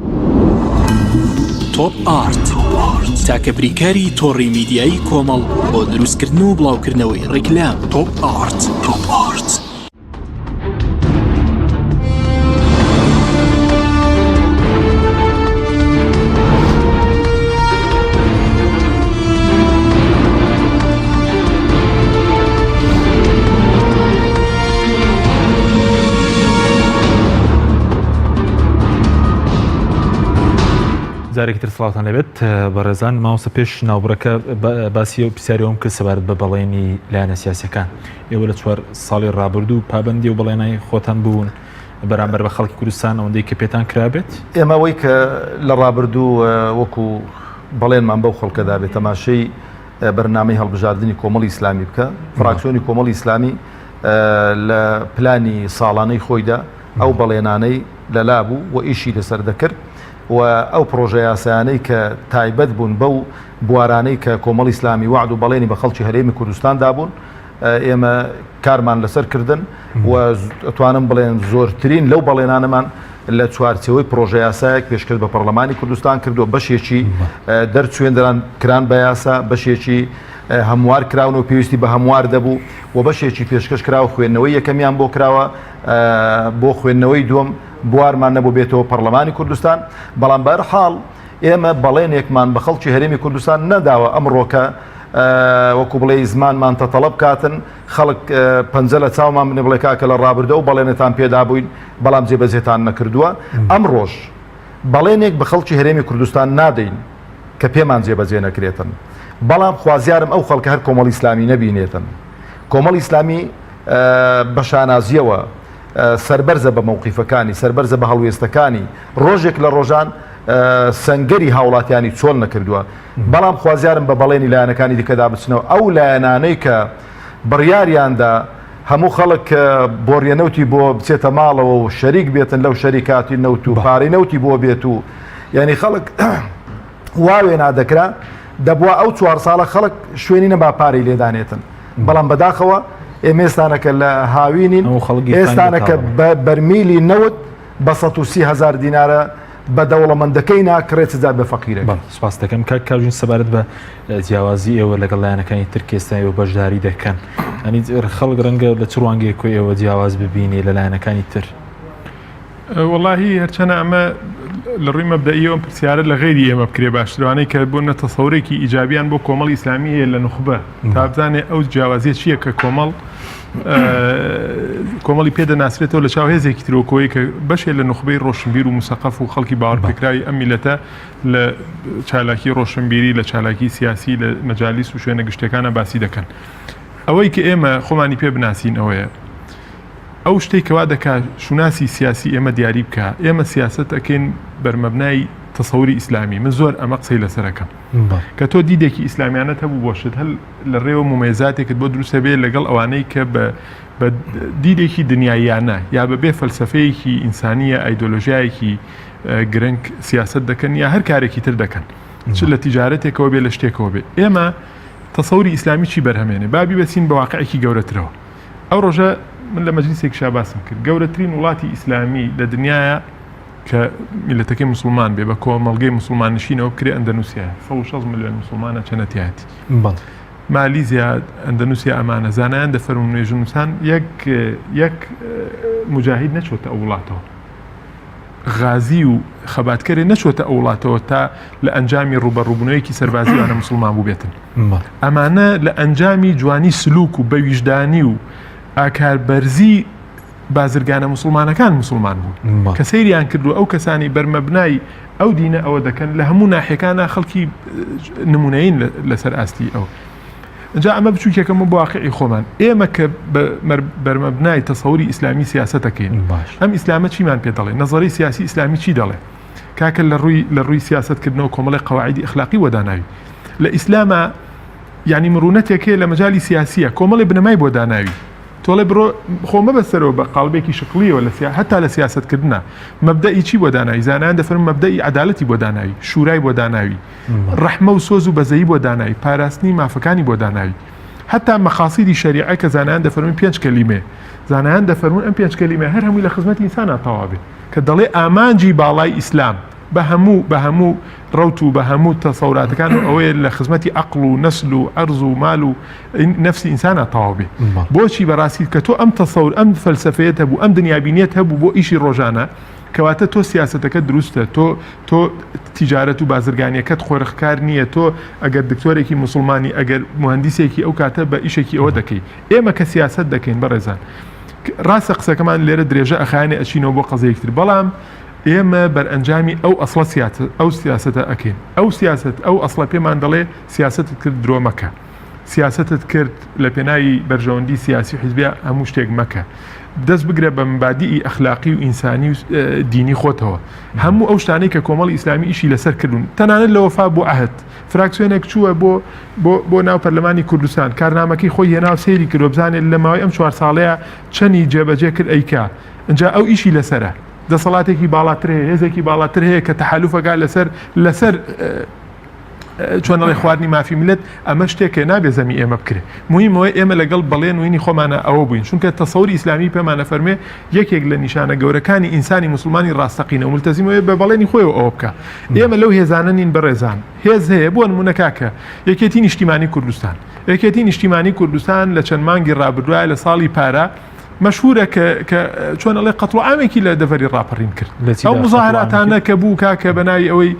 تۆپ ئارت تاکە بریکاری تۆڕی میدیایی کۆمەڵ بۆ دروستکردن و بڵاوکردنەوەی ڕیکلام. تۆپ ئارت. تۆپ ئارت. جارێکی تر سڵاوتان لێبێت بەڕێزان مامۆستا پێش ناوبڕەکە باسی ئەو پرسیاری ئەوم کرد سەبارەت بە بەڵێنی لایەنە سیاسەکان ئێوە لە چوار ساڵی ڕابردوو پابەندی و بەڵێنای خۆتان بوون بەرامبەر بە خەڵکی کوردستان ئەوەندەی کە پێتان کرابێت؟ ئێمە ئەوەی کە لە ڕابردوو وەکو بەڵێنمان بەو خەڵکەدا بێت تەماشەی بەرنامەی هەڵبژاردنی کۆمەڵی ئیسلامی بکە فراکسیۆنی کۆمەڵی ئیسلامی لە پلانی ساڵانەی خۆیدا ئەو بەڵێنانەی لەلا بوو و ئیشی لەسەر دەکرد و ئەو پرۆژە یاسایانەی کە تایبەت بوون بەو بوارانەی کە کۆمەڵی ئیسلامی وەعد و بەڵێنی بە خەڵکی هەرێمی کوردستان دابوون ئێمە کارمان لەسەر کردن و ئەتوانم بڵێن زۆرترین لەو بەڵێنانەمان لە چوارچێوەی پرۆژە یاسایەک پێشکەش بە پەرلەمانی کوردستان کردو بەشێکی دەرچوێندران کران بە یاسا بەشێکی هەموار کراون و پێویستی بە هەموار دەبوو و بەشێکی پێشکەش کرا و خوێندنەوەی یەکەمیان بۆ کراوە بۆ خوێندنەوەی دووەم بوارمان نەبوو بێتەوە پەرلەمانی کوردستان بەڵام بەرحاڵ ئێمە بەڵێنێکمان بە خەڵکی هەرێمی کوردستان نەداوە ئەمڕۆکە وەکو بڵێی زمانمان تەتەڵە بکاتن، خەڵک پەنجە لە چاومان بنێ بڵێ کاکە لە ڕابردوو ئەو بەڵێنەتان پێدابووین بەڵام جێبەجێتان نەکردووە. ئەمڕۆش بەڵێنێک بە خەڵکی هەرێمی کوردستان نادەین کە پێمان جێبەجێ نەکرێتن. بەڵام خوازیارم ئەو خەڵکە هەر کۆمەڵی ئیسلامی نەبینێتن. کۆمەڵی ئیسلامی. بە شانازیەوە سەربەرزە بە مەوقیفەکانی، سەربەرزە بە هەڵوێستەکانی، ڕۆژێک لە ڕۆژان سەنگەری هاوڵاتیانی چۆڵ نەکردووە، بەڵام خوازیارم بە بەڵێنی لایەنەکانی دیکەدا بچنەوە، ئەو لایەنانەی کە بڕیاریاندا هەموو خەڵک بۆڕیە نەوتی بۆ بچێتە ماڵەوە و شەریک بێتن لەو شەریکاتی نەوت و پارەی نەوتی بۆ بێت و یعنی خەڵک وا وێنا دەکرا دەبوا ئەو چوار ساڵە خەڵک شوێنی نەما پارەی لێدانێتن بەڵام بەداخەوە ئێمە ئێستانەکە لە هاوینین ئێستانەکە بە بەرمیلی نەوت بە 130 هزار دینارە بە دەوڵەمەندەکەی ناکڕێت سزا بە فەقیرەکە. بەڵێ سوپاست دەکەم کاک کاژین سەبارەت بە جیاوازی ئێوە لەگەڵ لایەنەکانی تر کە ئێستا ئێوە بەشداری دەکەن ئەنی خەڵک ڕەنگە لە چ ڕوانگەیەک ئێوە جیاواز ببینێ لە لایەنەکانی تر؟ وەڵاهی هەرچەنە ئەمە لە ڕووی مەبدەئیەوە ئەم پرسیارە لە غەیری ئێمە بکرێ باشترەوانەی کە بۆ نە تەسەورێکی ئیجابیان بۆ کۆمەڵی ئیسلامی هەیە لە نوخبە تا بزانێ ئەو جیاوازیە چییە کە کۆمەڵ کۆمەڵی پێ دەناسرێتەوە لە چاو هێزێکی ترۆکۆی کە بەشێ لە نوخبەی ڕۆشنبیر و مسەقەف و خەڵکی باوەڕپێکراوی ئەم میلەتە لە چالاکی ڕۆشنبیری لە چالاکی سیاسی لە مەجالیس و شوێنە گشتەکانە باسی دەکەن ئەوەی کە ئێمە خۆمانی پێ بناسین ئەوەیە ئەو شتەی کەوا دەکا شوناسی سیاسی ئێمە دیاری بکا، ئێمە سیاسەت ئەکەین بەرمەبنای تەسەوری ئیسلامی، من زۆر ئەمە قسەی لەسەر ئەکەم. کە تۆ دیدێکی ئیسلامیانەت هەبوو بۆ شت، هەر لە ڕێوە مومەیزاتێکت بۆ دروست ئەبێ لەگەڵ ئەوانەی کە بە بە دیدێکی دنیاییانە یا بە بێ فەلسەفەیەکی ئینسانی یا ئایدۆلۆژیایەکی گرنگ سیاسەت دەکەن یا هەر کارێکی تر دەکەن، چ لە تیجارەتێکەوە بێ لە شتێکەوە بێ. ئێمە تەسەوری ئیسلامی چی بەرهەمێنێ؟ با بیبەستین بە واقعێکی گەورەترەوە. ئەو ڕۆژە من لە مەجلیسێکیشا باسم کرد گەورەترین وڵاتی ئیسلامی لە دنیاە کە میلەتەکەی مسلمان بێ بە کۆمەڵگەی مسلمان نشینەوە بکرێ ئەندەنوسیایە 160 ملیۆن مسلمانە چەنەتیایەتی مالیزیا ئەندەنوسیا ئەمانە زانایان دەفەرمون مێژوونووسان یەک یەک مجاهید نەچۆتە ئەو وڵاتەوە غازی و خەباتکەرێ نەچۆتە ئەو وڵاتەوە تا لە ئەنجامی ڕوبەڕوبوونەوەیەکی سەربازیوانە مسلمان بووبێتن ئەمانە لە ئەنجامی جوانی سلوک و بەویژدانی و ئاکار بەرزی بازرگانە موسڵمانەکان موسڵمان بوون کە سەیریان کردو ئەو کەسانی بەرمەبنای ئەو دینە ئەوە دەکەن لە هەموو ناحیەکانە خەڵکی نمونەین لەسەر ئاستی ئەو جا ئەمە بچووکێکەمە بۆ واقعی خۆمان ئێمە کە بەرمەبنای تەسەوری ئیسلامی سیاسەتەکەین باش ئەم ئیسلامە چیمان پێ دەڵێ نەزەری سیاسی ئیسلامی چی دەڵێ کاکە لە ڕووی لە ڕووی سیاسەت کردنەوە کۆمەڵی قەواعیدی ئەخلاقی وەداناوی لە ئیسلامە یعنی مرونەتێک هەیە لە مەجالی سیاسیە کۆمەڵی بنەمای بۆ داناوی تۆڵێ بڕۆ خۆ مەبەستەرەوە بە قاڵبێکی شکڵیەوە لە سیا هەتا لە سیاسەتکردنا مەبدەئی چی بۆ داناوی زانایان دەفەرموون مەبدەئی عەدالەتی بۆ داناوی شورای بۆ داناوی ڕەحمە و سۆز و بەزەیی بۆ داناوی پاراستنی مافەکانی بۆ داناوی هەتا مەقاسیدی شەریعە کە زانایان دەفەرموون پێنج کەلیمەیە زانایان دەفەرموون ئەم پێنج کەلیمە هەر هەمووی لە خزمەتی ئینسانا تەواو بێ کە دەڵێ ئامانجی باڵای ئیسلام بە هەموو بە هەموو ڕەوت و بە هەموو تەسەوراتەکان و ئەوەیە لە خزمەتی عەقڵ و نەسل و عەرز و مال و نەفسی ئینسانا تەواو بێ بۆچی بەڕاستی کە تۆ ئەم تەسەور ئەم فەلسەفەیەت هەبوو ئەم دنیابینیەت هەبوو بۆ ئیشی ڕۆژانە کەواتە تۆ سیاسەتەکە دروستە تۆ تۆ تیجارەت و بازرگانیەکەت قۆرخکار نییە تۆ ئەگەر دکتۆرێکی موسڵمانی ئەگەر موهەندیسێکی ئەو کاتە بە ئیشێکی ئەوە دەکەی ئێمە کە سیاسەت دەکەین بەڕێزان ڕاستە قسەکەمان لێرە درێژە ئەخایەنێ ئەچینەوە بۆ قەزیەکی تر بەڵام ئێمە بەرئەنجامی ئەو ئەسڵە سیاسەت ئەو سیاسەتە ئەکەین ئەو سیاسەت ئەو ئەسڵە پێمان دەڵێ سیاسەتت کرد درۆ مەکە سیاسەتت کرد لە پێناوی بەرژەوەندی سیاسی و حیزبیا هەموو شتێک مەکە دەست بگرە بە مبادیئی ئەخلاقی و ئینسانی و دینی خۆتەوە هەموو ئەو شتانەی کە کۆمەڵی ئیسلامی ئیشی لەسەر کردوون تەنانەت لە وەفا بۆ عەهد فراکسیۆنێک چووە بۆ بۆ بۆ ناو پەرلەمانی کوردستان کارنامەکەی خۆی هێنا و سەیری کردوە بزانێت لە ماوەی ئەم چوار ساڵەیە چەنی جێبەجێ کرد ئەیکا ئینجا ئەو ئیشی لەسەرە دەسەڵاتێکی باڵاتر هەیە هێزێکی باڵاتر هەیە کە تەحالوفەکە لەسەر لەسەر چۆن ئەڵێ خواردنی مافی میللەت ئەمە شتێکە نابێ زەمی ئێمە بکرێ موهیم ئەوەیە ئێمە لەگەڵ بەڵێن وینی خۆمانە ئەوە بووین چونکە تەسەوری ئیسلامی پێمان ئەفەرموێ یەکێک لە نیشانە گەورەکانی ئینسانی موسڵمانی ڕاستەقینە و مولتەزیم ئەوەیە بە بەڵێنی خۆیەوە ئەوە بکا ئێمە لەو هێزانە نین بەڕێزان هێز هەیە بۆ نمونە کاکە یەکێتی نیشتیمانی کوردستان یەکێتی نیشتیمانی کوردستان لە چەند مانگی ڕابردوایە لە ساڵی پارە مەشهورە کە کە چۆن ئەڵێ قەتڵ و عامێکی لە دەڤەری ڕاپەڕین کرد ئەو مزاهراتانە کە بوو کاکە بە ناوی ئەوەی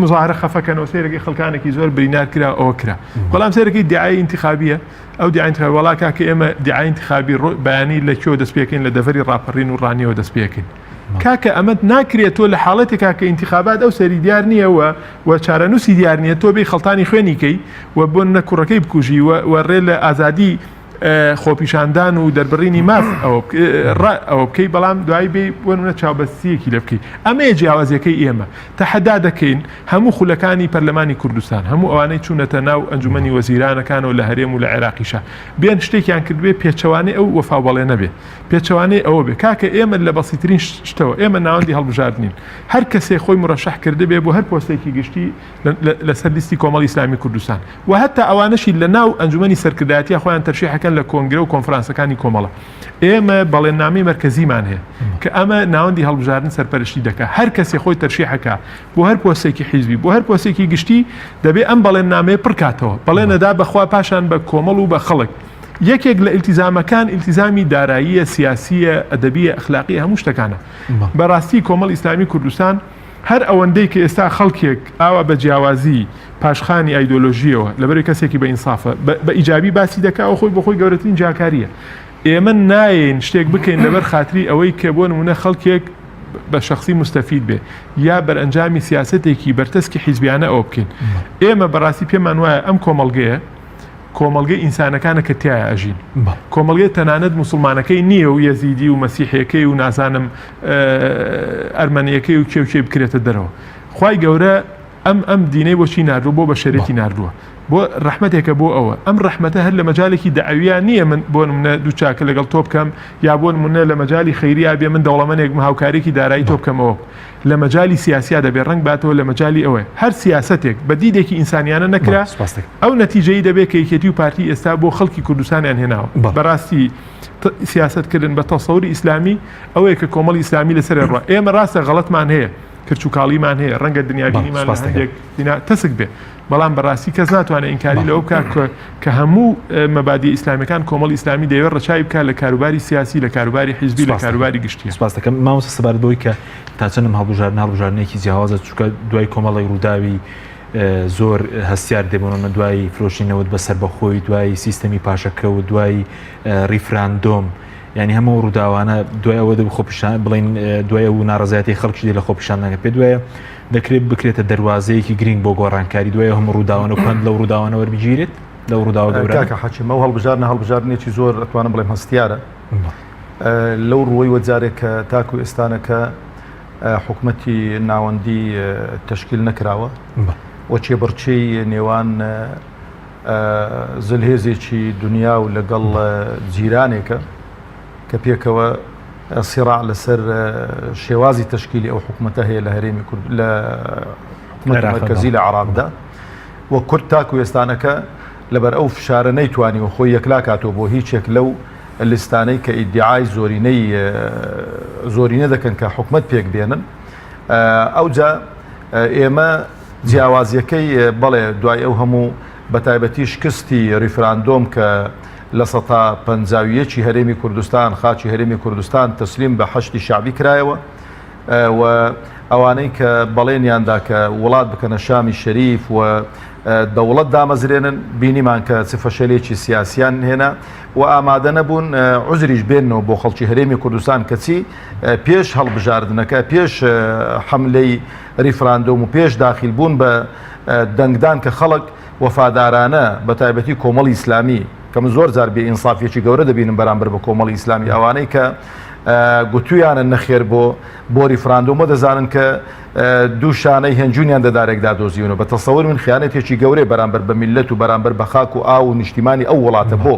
مزاهرە خەفەکەنەوە سێرەکەی خەڵکانێکی زۆر برینار کرا ئەوە کرا بەڵام سێرەکەی دیعای ئینتخابیە ئەو دیعای ئینتخابی وەڵا کاکە ئێمە دیعای ئینتخابی بەیانی لە کوێ دەست پێکەین لە دەڤەری ڕاپەڕین و ڕانیەوە دەست پێکەین کاکە ئەمە ناکرێت تۆ لە حاڵەتێکا کە ئینتخابات ئەو سەری دیار نییە و و چارەنووسی دیار نییە تۆ بێ خەڵتانی خوێنیکەی و بۆ نە کوڕەکەی بکوژی و ڕێ لە ئازادی. خۆپیشاندان و دەربڕینی ماف ئەوە ئەوە بکەی بەڵام دوایی بێ بۆ نمونە چاوبەستیەکی لێ بکەی ئەمەیە جیاوازیەکەی ئێمە تەحەدا دەکەین هەموو خولەکانی پەرلەمانی کوردستان هەموو ئەوانەی چوونەتە ناو ئەنجومەنی وەزیرانەکانەوە لە هەرێم و لە عێراقیشا بێن شتێکیان کردبێ پێچەوانەی ئەو وەفا و بەڵێنە بێ پێچەوانەی ئەوە بێ کاکە ئێمە لە بەسیترین شتەوە ئێمە ناوەندی هەڵبژاردنین هەر کەسێ خۆی مرەشەح کردبێ بۆ هەر پۆستێکی گشتی لەسەر لیستی کۆمەڵی ئیسلامی کوردستان و هەتا ئەوانەشی لە ناو ئەنجومەنی سەرکردایەتیە خۆیان تەرشیحەکەن لە کۆنگرە و کۆنفرانسەکانی کۆمەڵە ئێمە بەڵێننامەی مەرکەزیمان هەیە کە ئەمە ناوەندی هەڵبژاردن سەرپەرشتی دەکا هەر کەسێ خۆی تەرشیحەکە بۆ هەر پۆستێکی حیزبی بۆ هەر پۆستێکی گشتی دەبێ ئەم بەڵێننامەیە پڕکاتەوە بەڵێنەدا بەخوا پاشان بە کۆمەڵ و بە خەڵک یەکێک لە ئیلتیزامەکان ئیلتیزامی داراییە سیاسیە ئەدەبیە ئەخلاقیە هەموو شتەکانە بەڕاستی کۆمەڵ ئیسلامی کوردستان هەر ئەوەندەی کە ئێستا خەڵکێک ئاوا بە جیاوازی پاشخانی ئایدۆلۆژییەوە لەبەرەی کەسێکی بە ئینسافە بە ئیجابی باسی دەکا ئەوە خۆی بۆ خۆی گەورەترین جیاکارییە. ئێمە نایەین شتێک بکەین لەبەر خاتری ئەوەی کە بۆ نموونە خەڵکێک بە شەخسی موستەفید بێ یا بەرئەنجامی سیاسەتێکی بەرتەسکی حیزبیانە ئەوە بکەین. ئێمە بەڕاستی پێمان وایە ئەم کۆمەڵگەیە کۆمەڵگەی ئینسانەکانە کە تیایا ئەژین. کۆمەڵگەی تەنانەت موسڵمانەکەی نییە و یەزیدی و مەسیحیەکەی و نازانم ئەرمەنیەکەی و کێ و کێ بکرێتە دەرەوە. خوای گەورە ئەم ئەم دینەی بۆچی ناردووە بۆ بەشەرێتی ناردووە. بۆ ڕەحمەتێکە بۆ ئەوە. ئەم ڕەحمەتە هەر لە مەجالێکی دەعەویا نییە من بۆ نمونە دوو چاکە لەگەڵ تۆ بکەم یا بۆ نمونە لە مەجالی خەیریا بێ من دەوڵەمەنێک بم هاوکاریەکی دارایی تۆ بکەمەوە. لە مەجالی سیاسیا دەبێ ڕەنگ باتەوە لە مەجالی ئەوەیە هەر سیاسەتێک بە دیدێکی ئینسانیانە نەکرا ئەو نەتیجەی دەبێ کە یەکێتی و پارتی ئێستا بۆ خەڵکی کوردستانیان هێناوە بەڕاستی سیاسەت کردن بە تەسەوری ئیسلامی ئەوەیە کە کۆمەڵی ئیسلامی لەسەر ڕوا ئێمە ڕاستە غەڵەتمان هەیە کرچ و کاڵیمان هەیە ڕەنگە دنیابینیمان لە هەندێک دینا تەسک بێ بەڵام بەڕاستی کەس ناتوانێت ئینکاری لەوە بکات کە هەموو مەبادی ئیسلامیەکان کۆمەڵی ئیسلامی دەیەوێت ڕەچاوی بکات لە کاروباری سیاسی لە کاروباری حیزبی لە کاروباری گشتی. سپاس دەکەم مامۆستا سەبارەت بەوەی کە تا چەندم هەڵبژاردن هەڵبژاردنێکی جیاوازە چونکە دوای کۆمەڵێک ڕووداوی زۆر هەستیار دێبوونە دوای فرۆشی نەوت بە سەربەخۆی دوای سیستەمی پاشەکەوت دوای ڕیفراندۆم یعنی هەموو ڕووداوانە دوای ئەوە دەبوو خۆپیشان بڵین دوای ئەو ناڕزایەتی خەڵکی لە خۆپیشاندانەکە پێ دوایە دەکرێت بکرێتە دەروازەیەکی گرنگ بۆ گۆڕانکاری دوای هەموو ڕووداوانە و پەند لەو ڕووداوانە وەربگیرێت لەو ڕووداوە گەورانە؟ کاکە حەکیم ئەو هەڵبژاردنە هەڵبژاردنێکی زۆر ئەتوانم بڵێم هەستیارە لەو ڕووەی وە جارێک کە تاکو ئێستانەکە حکومەتی ناوەندی تەشکیل نەکراوە و کێبڕکێی نێوان زلهێزێکی دنیا و لەگەڵ جیرانێکە کە پێکەوە سیڕاع لەسەر شێوازی تەشکیلی ئەو حکومەتە هەیە لە هەرێمی کورد لە حکومەتی مەرکەزی لە عێراقدا و کورد تاکو ئێستانەکە لەبەر ئەو فشارە نەیتوانیوە خۆی یەکلا کاتەوە بۆ هیچێک لەو لیستانەی کە ئیدعای زۆرینەی زۆرینە دەکەن کە حکومەت پێک بێنن ئەوجا ئێمە جیاوازیەکەی بەڵێ دوای ئەو هەموو بەتایبەتی شکستی ریفراندۆم کە 51% ی هەرێمی کوردستان خاکی هەرێمی کوردستان تەسلیم بە حەشدی شەعبی کرایەوە و ئەوانەی کە بەڵێنیان دا کە وڵات بکەنە شامی شەریف و دەوڵەت دامەزرێنن بینیمان کە چ فەشەلێکی سیاسیان هێنا و ئامادە نەبوون عوزریش بێنەوە بۆ خەڵکی هەرێمی کوردستان کەچی پێش هەڵبژاردنەکە پێش حەملەی ریفراندۆم و پێش داخیل بوون بە دەنگدان کە خەڵک وەفادارانە بە تایبەتی کۆمەڵی ئیسلامی کە من زۆر جار بێ ئینسافیەکی گەورە دەبینم بەرامبەر بە کۆمەڵی ئیسلامی ئەوانەی کە گوتویانە نەخێر بۆ بۆ ریفراندۆمە دەزانن کە دوو شانەی هێنجونیان دەدارێکدا دۆزیونە بە تەسەور من خیانەتێکی گەورەی بەرامبەر بە میللەت و بەرامبەر بە خاک و ئاو و نیشتیمانی ئەو وڵاتە بۆ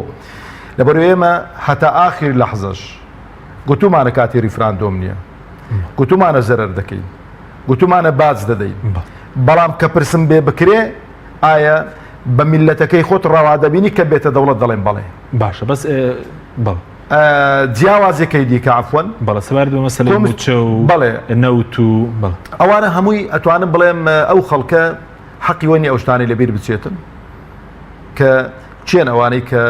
لەبەر ئێمە هەتا ئاخیر لەحزەش گوتومانە کاتی ریفراندۆم نییە گوتومانە زەرەر دەکەین گوتومانە باج دەدەین بەڵام کە پرسم بێ بکرێ ئایا بە میللەتەکەی خۆت ڕەوا دەبینی کە بێتە دەوڵەت دەڵێم بەڵێ. باشە بەس بەڵێ. جیاوازیەکەی دیکە عەفوەن. بەڵێ سەبارەت بە مەسەلەی مووچە و بەڵێ نەوت و بەڵێ. ئەوانە هەمووی ئەتوانم بڵێم ئەو خەڵکە حەقی وە نیە ئەو شتانەی لەبیر بچێتن کە کێن ئەوانەی کە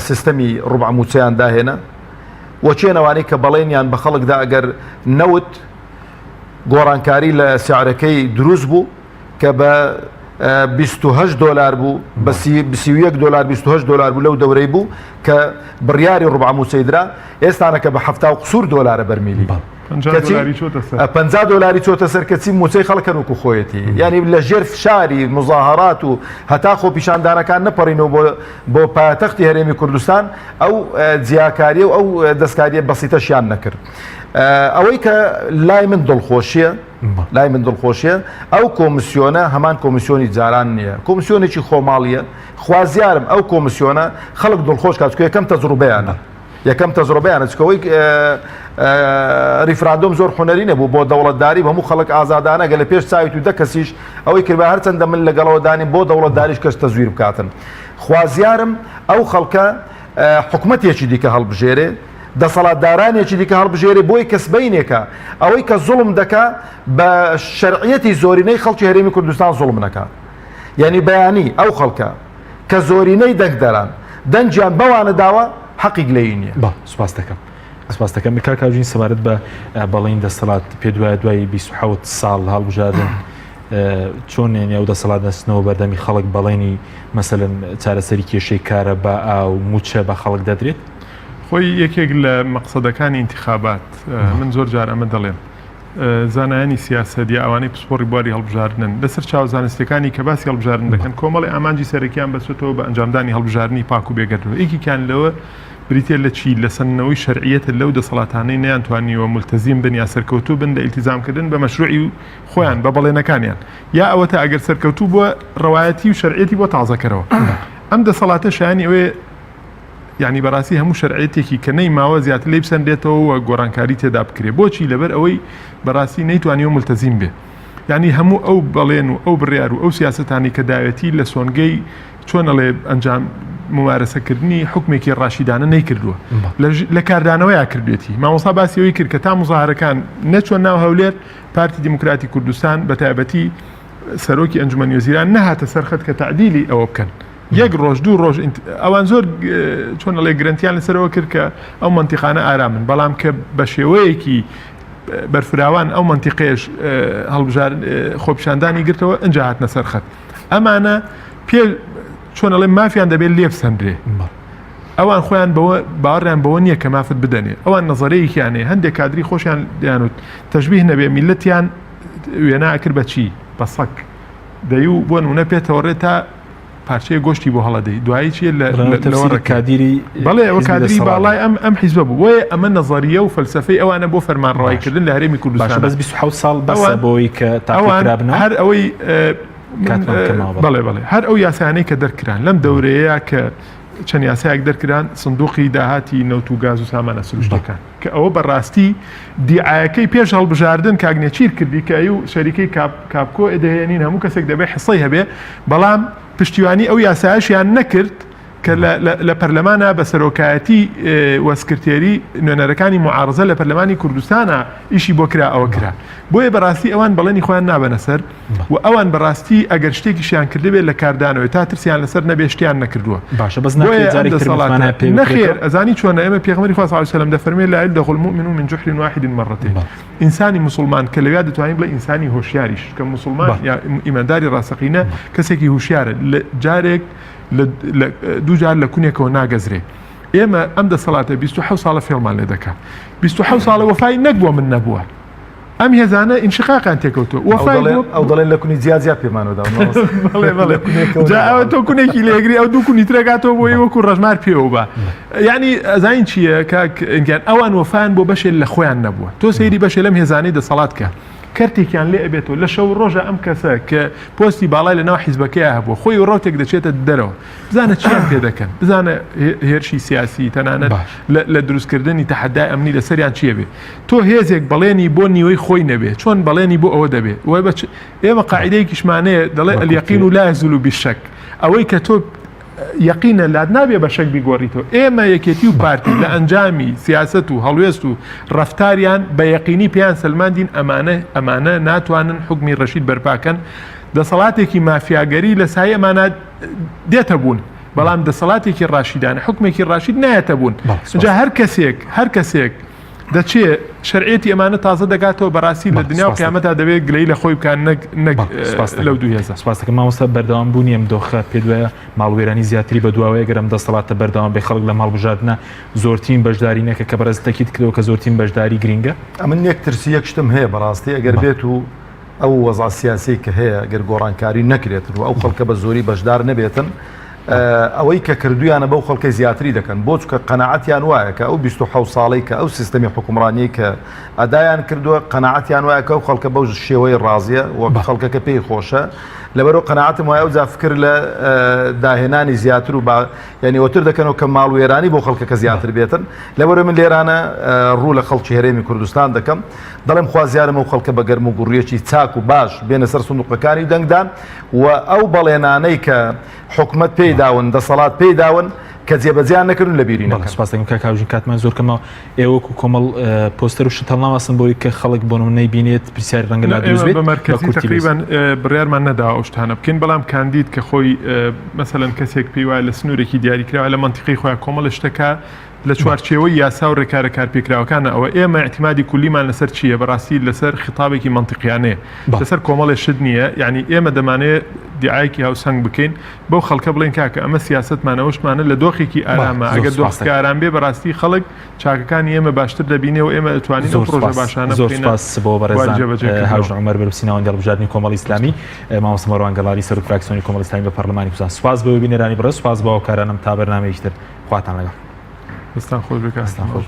سیستەمی ڕوبع مووچەیان داهێنا و کێن ئەوانەی کە بەڵێنیان بە خەڵکدا ئەگەر نەوت گۆڕانکاری لە سعرەکەی دروست بوو کە بە 28 دۆلار بوو بە 31 دۆلار 28 دۆلار بوو لەو دەورەی بوو کە بڕیاری ڕوبع مووچەی درا ئێستانەکە بە 70 قسوور دۆلارە بەرمیلی. کەچی 50 دۆلاری چۆتە سەر کەچی موچەی خەڵک هەر وەکو خۆیەتی یعنی لە ژێر فشاری مزاهرات و هەتا خۆپیشاندانەکان نەپەڕینەوە بۆ بۆ پایتەختی هەرێمی کوردستان ئەو جیاکاریە و ئەو دەستکاریە بەسیتەشیان نەکرد ئەوەی کە لای من دڵخۆشیە لای من دڵخۆشیە ئەو کۆمسیۆنە هەمان کۆمسیۆنی جاران نییە کۆمسیۆنێکی خۆماڵیە خوازیارم ئەو کۆمسیۆنە خەڵک دڵخۆش کات یەکەم تەجروبەیانە یەکەم تەجروبەیانە چونکە ئەوەی ریفراندۆم زۆر حونەری نەبوو بۆ دەوڵەتداری هەموو خەڵک ئازادانە گە لە پێش چاویت و دە کەسیش ئەوەی کردبا هەرچەندە من لەگەڵەوە دانیم بۆ دەوڵەتداریش کەس تەزویر بکاتن خوازیارم ئەو خەڵکە حکومەتێکی دیکە هەڵبژێرێ دەسەڵاتدارانێکی دیکە هەڵبژێرێ بۆی کە سبەینێکە ئەوەی کە زوڵم دەکا بە شەرعیەتی زۆرینەی خەڵکی هەرێمی کوردستان زوڵم نەکا یعنی بەیانی ئەو خەڵکە کە زۆرینەی دەنگدەران دەنگیان بەوانە داوە حەقی گلەیی نییە. بەڵێ سوپاس دەکەم. سوپاس دەکەم. کاک هاوژین سەبارەت بە بەڵێنی دەسەڵات پێت وایە دوای 27 ساڵ هەڵبژاردن چۆن یعنی ئەو دەسەڵات دەستنەوە بەردەمی خەڵک بەڵێنی مەسەلەن چارەسەری کێشەی کارەبا ئاو مووچە بە خەڵک دەدرێت؟ خۆی یەکێک لە مەقسەدەکانی ئینتخابات من زۆر جار ئەمە دەڵێم زانایانی سیاسەت یا ئەوانەی پسپۆڕی بواری هەڵبژاردنن لەسەر چاوە زانستیەکانی کە باسی هەڵبژاردن دەکەن کۆمەڵی ئامانجی سەرەکیان بەستۆتەوە بە ئەنجامدانی هەڵبژاردنی پاک و بێگەردەوە یەکێکیان لەوە بریتە لە چی لە سەندنەوەی شەرعیەتە لەو دەسەڵاتانەی نەیانتوانیوە مولتەزیم بن یا سەرکەوتوو بن لە ئیلتیزامکردن بە مەشروعی خۆیان بە بەڵێنەکانیان یا ئەوەتا ئەگەر سەرکەوتوو بووە ڕەوایەتی و شەرعیەتی بۆ تازەکەرەوە ئەم دەسەڵاتە شایانی ئەوەیە یانی بەڕاستی هەموو شەرعیەتێکی کە نەیماوە زیاتر لێی بسەنرێتەوە و گۆڕانکاری تێدا بکرێ بۆچی لەبەر ئەوەی بەڕاستی نەیتوانیوە ملتەزیم بێ یعنی هەموو ئەو بەڵێن و ئەو بڕیار و ئەو سیاسەتانی کە داوێتی لە سۆنگەی چۆن ئەڵێ ئەنجام ممارەسەکردنی حکمێکی ڕاشیدانە نەیکردووە لە کاردانەوەیا کردوێتی مامۆستا باسی ئەوەی کرد کە تا مزاهرەکان نەچوە ناو هەولێر پارتی دیموکراتی کوردستان بە تایبەتی سەرۆکی ئەنجومەنی وەزیران نەهاتە سەرخەت کە تعدیلی ئەوە بکەن یەک ڕۆژ دوو ڕۆژ ئەوان زۆر چۆن ئەڵێ گرنتیان لەسەرەوە کرد کە ئەو منتیقانە ئارامن بەڵام کە بە شێوەیەکی بەرفراوان ئەو منتیقێش هەڵبژار خۆپیشاندانی گرتەوە ئەجا هاتنە سەرخەت ئەمانە پێ چۆن ئەڵێ مافیان دەبێت لێبسەندرێ ئەوان خۆیان بەوە باوەڕیان بەوە نییە کە مافت بدەنێ ئەوان نەزەرەیەکیانێ هەندێک کادری خۆشیان دەیانوت تەشبیه نەبێ میلەتیان وێنا ئەکرد بە چی بە سەگ دەی و بۆ نمونە پێتەوەڕێ تا پارچەیە گۆشتی بۆ هەڵەدەی دوایی چیە لە لەوە کادیری بەڵێ ئەوە کادری باڵای ئەم ئەم حیزبە بوو بۆیە ئەمە نەزەریە و فەلسەفەی ئەوانە بۆ فەرمانڕەوایکردن لە هەرێمی کوردستان بەس 27 ساڵ بەسە بۆی کە تاقیکرابنەوە هەر ئەوەی بەڵێ بەڵێ هەر ئەو یاسایانەی کە دەرکران لەم دەورەیە کە چەند یاسایەک دەرکران سندوقی داهاتی نەوت و گاز و سامانە سروشتەکان کە ئەوە بە ڕاستی دیعایەکەی پێش هەڵبژاردن کاک نێچیر کردی کە ئەیو شەریکەی کاپکۆ دەهێنین هەموو کەسێک دەبێ حسەی هەبێ بەڵام پشتیوانی ئەو یاسایشیان نەکرد کە لە پەرلەمانە بە سەرۆکایەتی وەسکرتێری نوێنەرەکانی معارزە لە پەرلەمانی کوردستانە ئیشی بۆ کرا ئەوە کرا بۆیە بەڕاستی ئەوان بەڵێنی خۆیان نابەنە سەر و ئەوان بەڕاستی ئەگەر شتێکیشیان کردبێت لە کاردانەوەی تا ترسیان لەسەر نەبێ شتیان نەکردووە باشە بەس ناکرێت جارێکی تر متمانە پێ بکرێتەوە؟ نەخێر ئەزانی چۆنە ئێمە پێغەمبەری خوا صلی اللە علیه و سلم دەفەرموێ لا یلدغ المؤمن من جحر واحد مرتين ئینسانی موسڵمان کە لەویا دەتوانین بڵێ ئینسانی هۆشیاریش کە موسڵمان یا ئیمانداری ڕاستەقینە کەسێکی هوشیارە لە جارێک لە دوو جار لە کونێکەوە ناگەزرێ ئێمە ئەم دەسەڵاتە 27 ساڵە فێڵمان لێ دەکا 27 ساڵە وەفای نەک بۆ من نەبووە ئەم هێزانە ئینشقاقیان تێکەوتووە وەفای بۆ ئەو دەڵێن لە کونی جیا جیا پێمانەوە داون بەڵێ بەڵێ جا ئەوە تۆ کونێکی لێگری ئەو دوو کونی ترەکاتەوە بۆی وەکو ڕەژمار پێوە بە یعنی ئەزانین چییە کاک گیان ئەوان وەفایان بۆ بەشێ لە خۆیان نەبووە تۆ سەیری بەشێ لەم هێزانەی دەسەڵات کە کەرتێکیان لێ ئەبێتەوە لە شەو ڕۆژە ئەم کەسە کە پۆستی باڵای لە ناو حیزبەکەی هەبووە خۆی و ڕوتێک دەچێتە دەرەوە بزانە چیان پێ دەکەن بزانە هێرشی سیاسی تەنانەت لە دروستکردنی تەحەدای ئەمنی لەسەریان چییە بێ تۆ هێزێک بەڵێنی بۆ نیوەی خۆی نەبێ چۆن بەڵێنی بۆ ئەوە دەبێ وای بە ئێمە قاعدەیەکیشمانەیە دەڵێ الیقین و لا یزول بالشک ئەوەی کە تۆ یەقینە لات نابێ بە شەک بیگۆڕیتەوە ئێمە یەکێتی و پارتی لە ئەنجامی سیاست و هەڵوێست و ڕەفتاریان بە یەقینی پێیان سەلماندین ئەمانە ئەمانە ناتوانن حکمی ڕەشید بەرپاکەن دەسەڵاتێکی مافیاگەری لە سایە ئەمانە دێتە بوون بەڵام دەسەڵاتێکی ڕاشیدانە حکمێکی ڕاشید نایەتە بوون جا هەر کەسێک هەر کەسێک دەچێ. شەرعیەتی ئەمانە تازە دەگاتەوە بەڕاستی لە دنیا و قیامەتا دەبێت گلەیی لە خۆی بکات نەک نەک لەو دوو هێزە. سپاس دەکەم مامۆستا بەردەوام بوونی ئەم دۆخە پێت وایە ماڵوێرانی زیاتری بەدواوەیە گەر ئەم دەسەڵاتە بەردەوام بێ خەڵک لەم هەڵبژاردنە زۆرترین بەشداری نەکە کە بەڕێزت تەکید کردەوە کە زۆرترین بەشداری گرینگە؟ ئەمن یەک ترسی یەک شتم هەیە بەڕاستی ئەگەر بێت و ئەو وەزع سیاسیەی کە هەیە گەر گۆڕانکاری نەکرێتن و ئەو خەڵکە بە زۆری بەشدار نەبێتن ئەوەی کە کردویانە بەو خەڵکەی زیاتری دەکەن بۆ چکە قەناعەتیان وایە کە ئەو 27 ساڵەی کە ئەو سیستەمی حکومڕانیەی کە ئەدایان کردووە قەناعەتیان وایە کە ئەو خەڵکە بەو شێوەی ڕازیە وەک خەڵکەکە پێی خۆشە لەبەرو قەناعەتم وایە ئەوجا فکر لە داهێنانی زیاتر و با یعنی ئەوتر دەکەنەوە کە ماڵ وێرانی بۆ خەڵکەکە زیاتر بێتن لەبەرو من لێرانە ڕوو لە خەڵکی هەرێمی کوردستان دەکەم دەڵێم خوازیارم ئەو خەڵکە بە گەرم و گوڕیەکی چاک و باش بێنە سەر سندوقەکانی دەنگدان و ئەو بەڵێنانەی کە حکومەت پێی داون، دەسەڵات پێی داون کە جێبەجێیان نەکردون لە بیری نەکەن. سپاس دەکەم کاک هاوژین کاتمان زۆر کەمە ئێوە وەکو کۆمەڵ پۆستەر و شت هەڵناواسن بۆی کە خەڵک بۆ نمونە نەیبینێت پرسیاری ڕەنگە لا دروست بێت بە مەرکەزی تقریبا بڕیارمان نەداوە ئەو شتانە بکەین بەڵام کاندید کە خۆی مەسەلەن کەسێک پێی وایە لە سنوورێکی دیاریکراوە لە مەنتیقەی خۆیان کۆمەڵە شتەکە لە چوارچێوەی یاسا و رێکارە کارپێکراوەکانە ئەوە ئێمە ئیعتیمادی کولیمان لەسەر چییە بەڕاستی لەسەر خیتابێکی مەنتیقیانەیە لەسەر کۆمەڵێ شت نییە یعنی ئێمە دەمانەوێت دیعایەکی هاوسەنگ بکەین بەو خەڵکە بڵێین کاکە ئەمە سیاسەتمانە ئەوشتمانە لە دۆخێکی ئارامە ئەگەر دۆخەکە ئارام بێ بەڕاستی خەڵک چاکەکانی ئێمە باشتر دەبینێ و ئێمە ئەتوانین ئەو پرۆژە باشانە زۆر سپاس بۆ بەڕێزان هاوژین عومەر بەرپرسی ناوەندی هەڵبژاردنی کۆمەڵی ئیسلامی مامۆستا مەروان گەڵالی سەرۆک فراکسیۆنی کۆمەڵی ئیسلامی بە پەرلەمانی کوردستان سپاس بۆ بینەرانی بەڕێز سپاس بۆ هاوکارانم تا بەرنامەیەکی تر خواتان لەگەڵ. دەستان خۆش بێ کاک. دەستان خۆش.